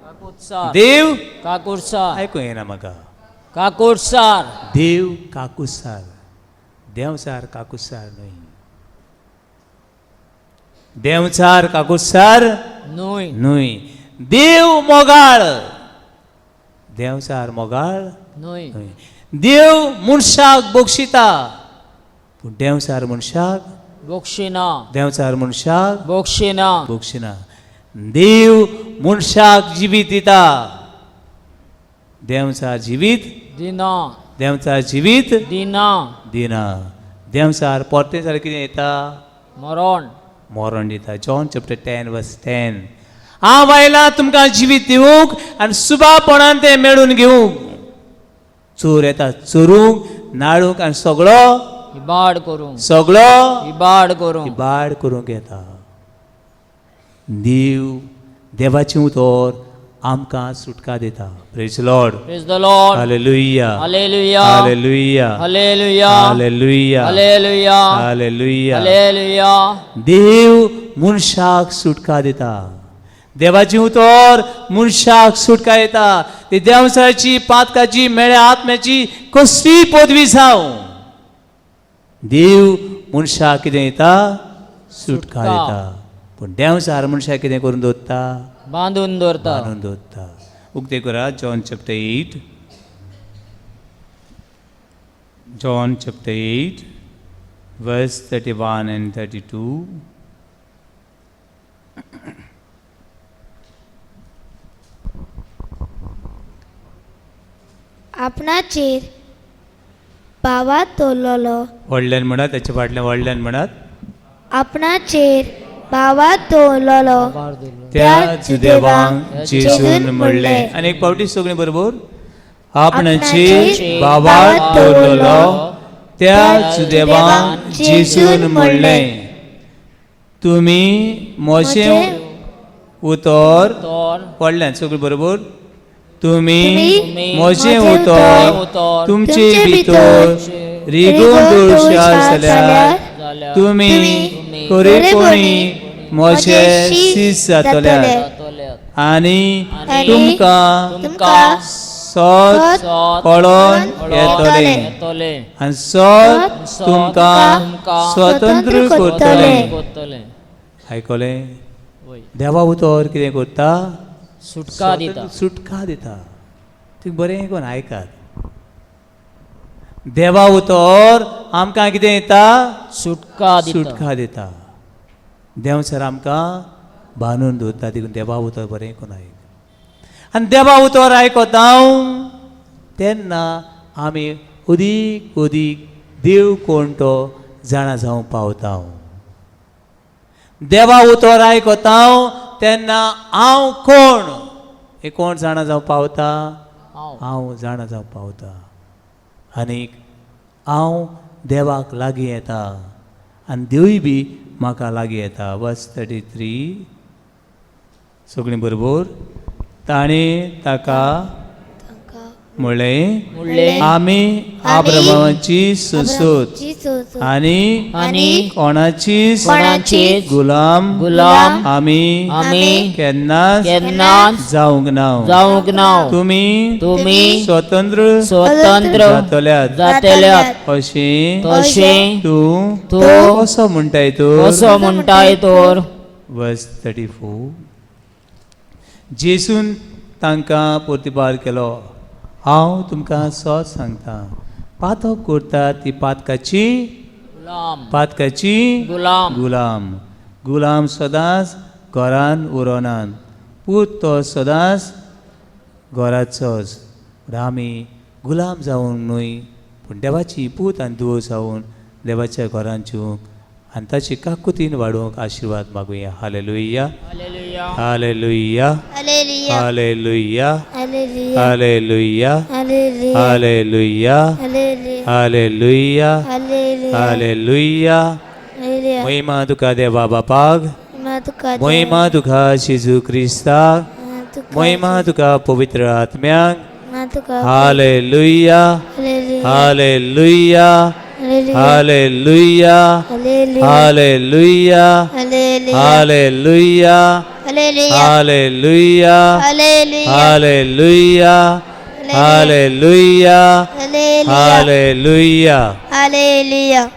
काकुटसार. देव काकुटसार. आयकूं येना म्हाका. काकुटसार. देव काकुसार, देंवचार काकुसार न्हय. देंवचार काकुसार न्हय. न्हय. देव मोगाळ, देंवचार मोगाळ न्हय. न्हय. देव मनशाक बक्षिता, पूण देंवचार मनशाक बोक्षिना. देंवचार मनशाक बोक्षिना. बक्षिना. देव मनशाक जिवीत दिता, देंवचार जिवीत दिना. देंवचार जिवीत दिना. दिना. देंवचार परतें जाल्यार कितें येता? मरण. मरण दिता. John chapter 10 verse 10. हांव आयला तुमकां जिवीत दिवंक आनी सुबापणान तें मेळून घेवंक. चोर येता चोरूंक, नाडूंक आनी सगळो इबाड करूंक. सगळो इबाड करूंक. इबाड करूंक येता. देव, देवाचें उतर आमकां सुटका दिता. Praise Lord. Praise the Lord. Hallelujah. Hallelujah. Hallelujah. Hallelujah. Hallelujah. Hallelujah. Hallelujah. Hallelujah. देव मनशाक सुटका दिता. देवाचें उतर मनशाक सुटका दिता. ती देंवचाराची, पातकाची, मेळ्या आत्म्याची कसलीय पदवी जावं, देव मनशाक कितें दिता? सुटका दिता. पूण देंवचार मनशाक कितें करून दवरता? बांदून दवरता. बांदून दवरता. उक्ते करा John chapter 8, John chapter 8 verse 31 and 32. आपणाचेर भावात दवरलेलो. व्हडल्यान म्हणात, ताच्या फाटल्यान व्हडल्यान म्हणात. आपणाचेर भावात दवरलेलो त्या जुदेवांक जेजून म्हणलें. आनी एक पावटी सगळीं बरोबर. आपणाचेर भावात दवरलेलो त्या जुदेवांक जेजून म्हणलें, तुमी म्हजें उतर. व्हडल्यान सगळीं बरोबर. तुमी म्हजें उतर तुमचे भितर रिगून दवरशात जाल्यार तुमी खरेपणी म्हजे शीस जातले आनी तुमकां सत कळोन येतलें आनी सत तुमकां स्वतंत्र करतलें. आयकलें? देवा उतर कितें करता? सुटका दिता. सुटका दिता. तुमी बरें कोण आयकात. देवा उतर आमकां कितें दिता? सुटका दिता. सुटका दिता. देव सर आमकां बांदून दवरता. देखून देवा उतर बरें कोण आयक. आनी देवा उतर आयकता हांव तेन्ना आमी अदीक अदीक देव कोण तो जाणा जावंक पावता. देवा उतर आयकता हांव तेन्ना हांव कोण हें कोण जाणा जावंक पावता? हांव जाणा जावंक पावता. आनीक हांव देवाक लागीं येता आनी देवूय बी म्हाका लागीं येता. वर्स 33 सगळीं बरोबर. ताणें ताका म्हणलें, आमी आब्रामाची संसद आनी कोणाचीच गुलाम गुलाम आमी आमी केन्नाच केन्नाच जावंक ना. जावंक ना. तुमी तुमी स्वतंत्र स्वतंत्र जातल्यात जातल्यात अशें तशें तूं तूं कसो म्हणटाय तर? कसो म्हणटाय तर? वर्स 34. जेसून तांकां प्रतिपार केलो, हांव तुमकां सत सांगता, पातक करता ती पातकाची गुलाम. पातकाची गुलाम. गुलाम. गुलाम सदांच घरान उरनात, पूत तो सदांच घराचोच. पूण आमी गुलाम जावंक न्हय, पूण देवाची पूत आनी धुवो जावन देवाच्या घरान जिवंक आनी ताची काकुतीन वाडोवंक आशिर्वाद मागुया. हालेलुया. हालेलुया. हालेलुया. हालेलुया. हालेलुया. हालेलुया. हालेलुया. महिमा तुका देवा बापाक, तुका मोहिमा तुका जेजू क्रिस्ताक, मोहिमा तुका पवित्र आत्म्याक. Hallelujah, hallelujah, hallelujah, hallelujah, hallelujah, hallelujah, hallelujah, hallelujah, hallelujah. Hallelujah.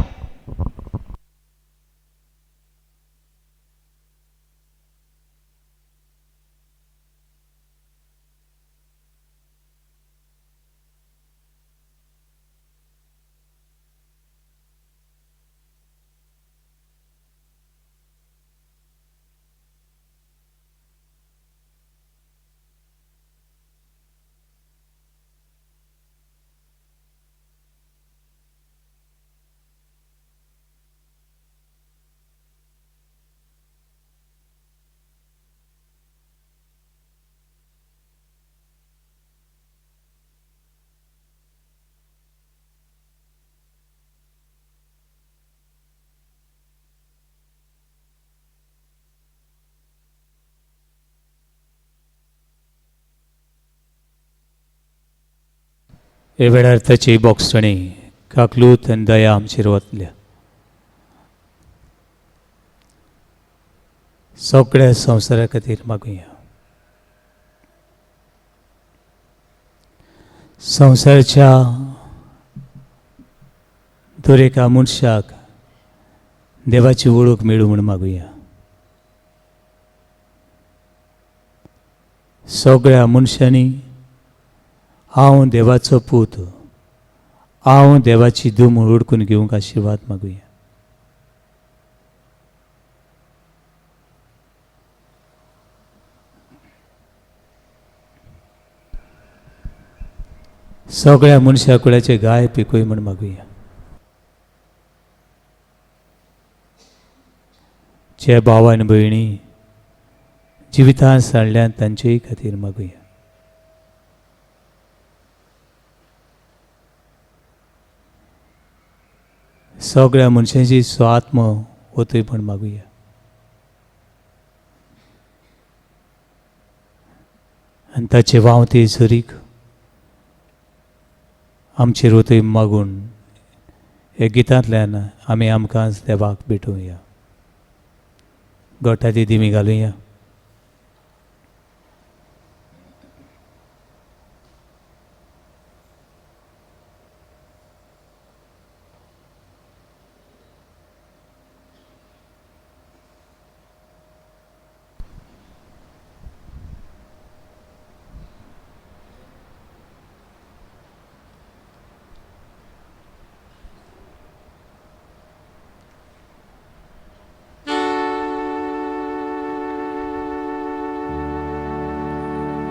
हे वेळार ताची बोगसणी काकलूत आनी दया आमचेर वतल्या. सगळ्या संवसारा खातीर मागुया. संवसाराच्या दर एका मनशाक देवाची वळख मेळूं म्हूण मागुया. सगळ्या मनशांनी हांव देवाचो पूत, हांव देवाची धूव म्हूण वळखून घेवंक आशिर्वाद मागुया. सगळ्या मनशा कुळाचे गाय पिकोय म्हूण मागुया. जे भाव आनी भयणी जिवितांत सांडल्यान तांचेय खातीर मागुया. सगळ्या मनशांची स्वात्म वतय म्हूण मागुया. आनी ताचे व्हांवते झरीक आमचेर वतय मागून ह्या गितांतल्यान आमी आमकां देवाक भेटोवया. गोठाती दिमी घालुया.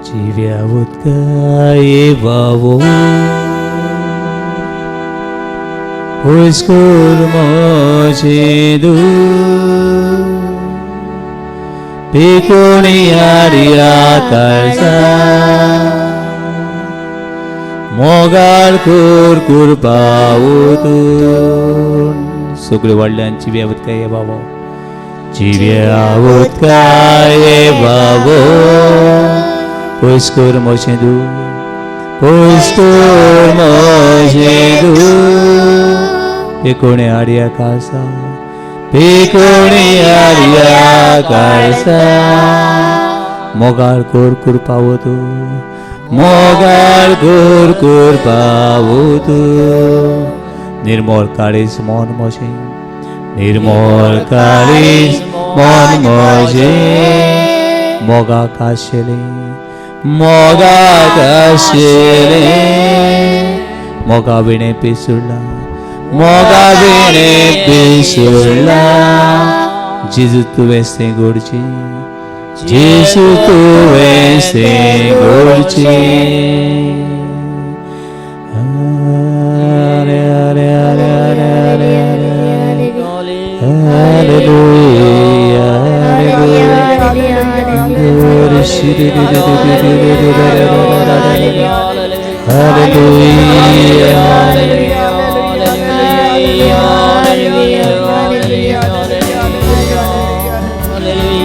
जिव्या उदका वावो पयस कर म्हजें दूख, पिकोणी आडया काळजा मोगाळ कर कुरपा ओतून. सगळे व्हडल्यान जिव्या उदका वावो, जिव्या उदका वावो पयस कर म्हजें दूख, पयस कर म्हजें दूख, पिकोणी आडया काळजा, पिकोणी आडया काळजा मोगाळ कर कुरपा वतू, मोगाळ कर कुरपा वतू. निर्मळ काळीज मन म्हजें, निर्मळ काळीज मन म्हजें, मोगाक आशिल्लें, मोगाक आशिल्लें, मोगा विणें पिसुडला, मोगा विणें पिसुडला. जेजू तुवें तें घडचें, जेजू तुवें तें घडचें. Hallelujah, hallelujah, hallelujah.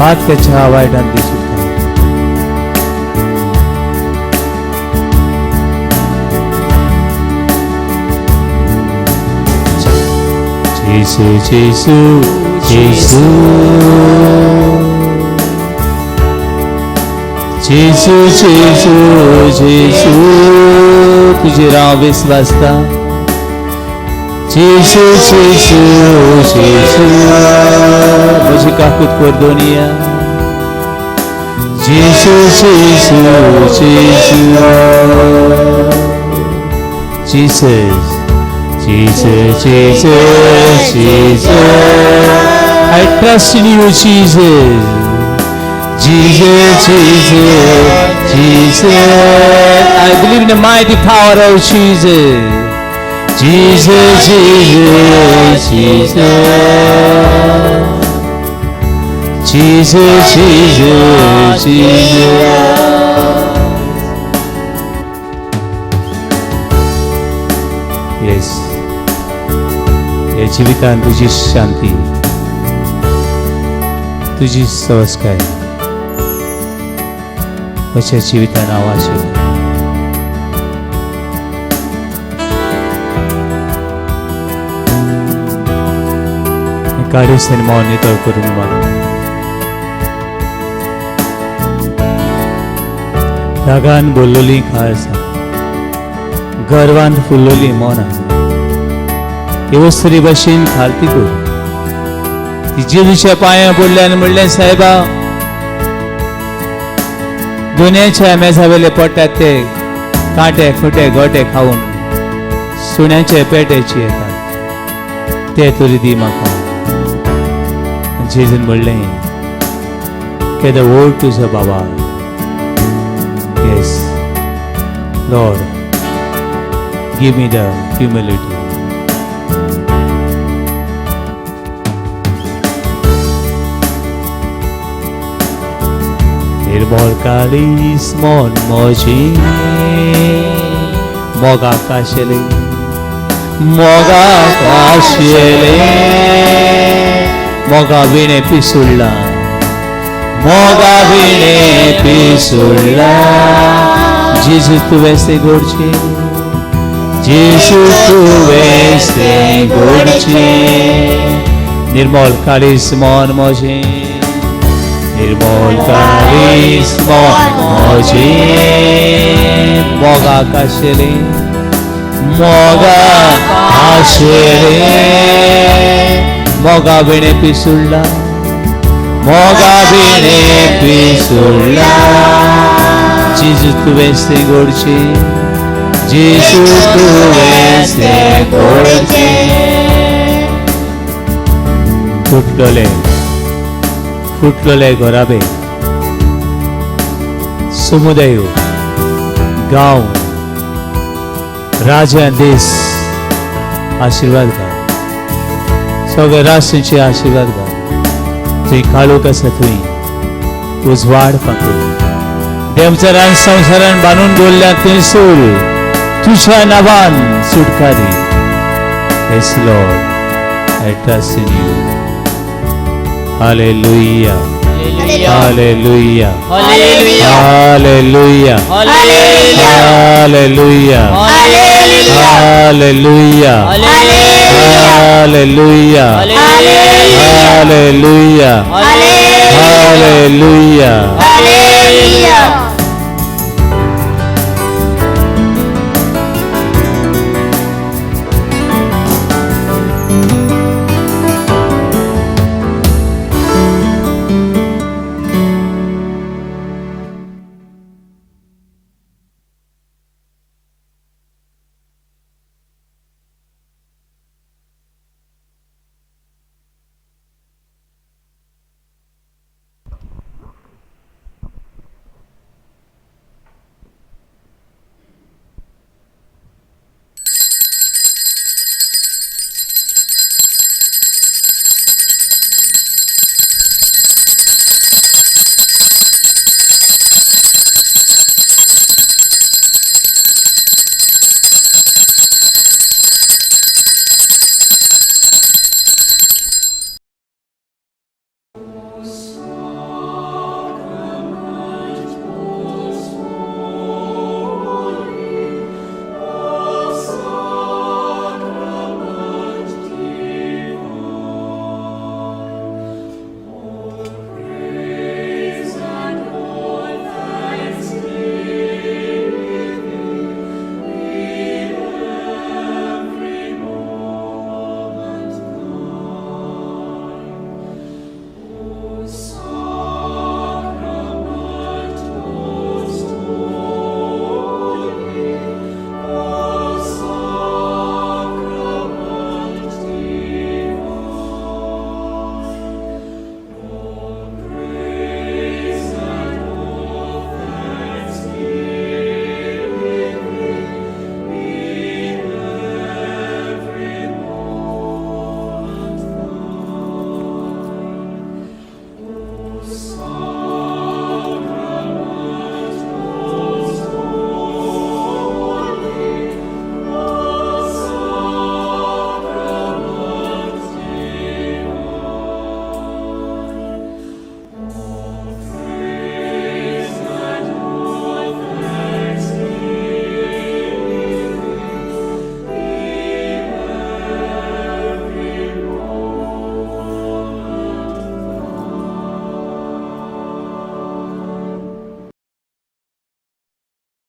पातकाच्या वायटान ती सुटका. जेसू जेसू जेसू जेसू जेसू जेसू तुझेर हांव विस्वासता. जेसू जेसू जेसू म्हजी काकूत कर Doniya. जेसू जेसू जेसू Jesus Jesus Jesus Jesus I trust in you, Jesus. Jesus, Jesus, Jesus. I believe in the mighty power of Jesus. Jesus, Jesus, Jesus. Jesus, Jesus, Jesus. Yes. या जिवितान तुझी शांती, तुझी सवसकाय म्हज्या जिवितान आवाज येता. काडीस आनी मौन नितळ करूंक मागता. रागान बोल्लोली काळजां, गर्वान फुल्लोली मनां, येवसरी भशेन खालती कर. ती जेजूच्या पांयां पडल्या आनी म्हणलें, सायबा, दुनियाच्या मेजावेले पडटात ते कांटे खुटे गोटे खावन सुण्याचे पेटेची येतात, ते तरी दी म्हाका. जेजून म्हणलें, केदो व्हड तुजो बाबा. Yes Lord, give me the humility. निर्मळ काळीज मन म्हजें, मोगाक आशिल्लें, मोगाक आशिल्लें, मोगा विणें पिसुडलां, मोगा विणें पिसुडलां. जेजू तुवें तें घडचें, जेजू तुवें तें घडचें. निर्मळ काळीज मन म्हजें, निर्मळ काळीज मन म्हजें, मोगाक आशिल्लें, मोगाक आशिल्लें, मोगा विणें पिसुडलां, मोगा विणें पिसुडलां. जेजू तुवें तें घडचें, जेजू तुवें तें घडचें. फुटलोले फुटलोले घराबे, समुदाय, गांव, राज्य, देश आशिर्वाद घाल. सगळे राष्ट्रांचे आशिर्वाद घाल. थंय काळोख आसा थंय उजवाड पातळ. देवचारान संवसारान बांदून दवरल्या थंयसर तुज्या नांवान सुटका दी. Yes Lord, I trust in you. Hallelujah. Hallelujah. Hallelujah. Hallelujah. Hallelujah. Hallelujah. Hallelujah. Hallelujah.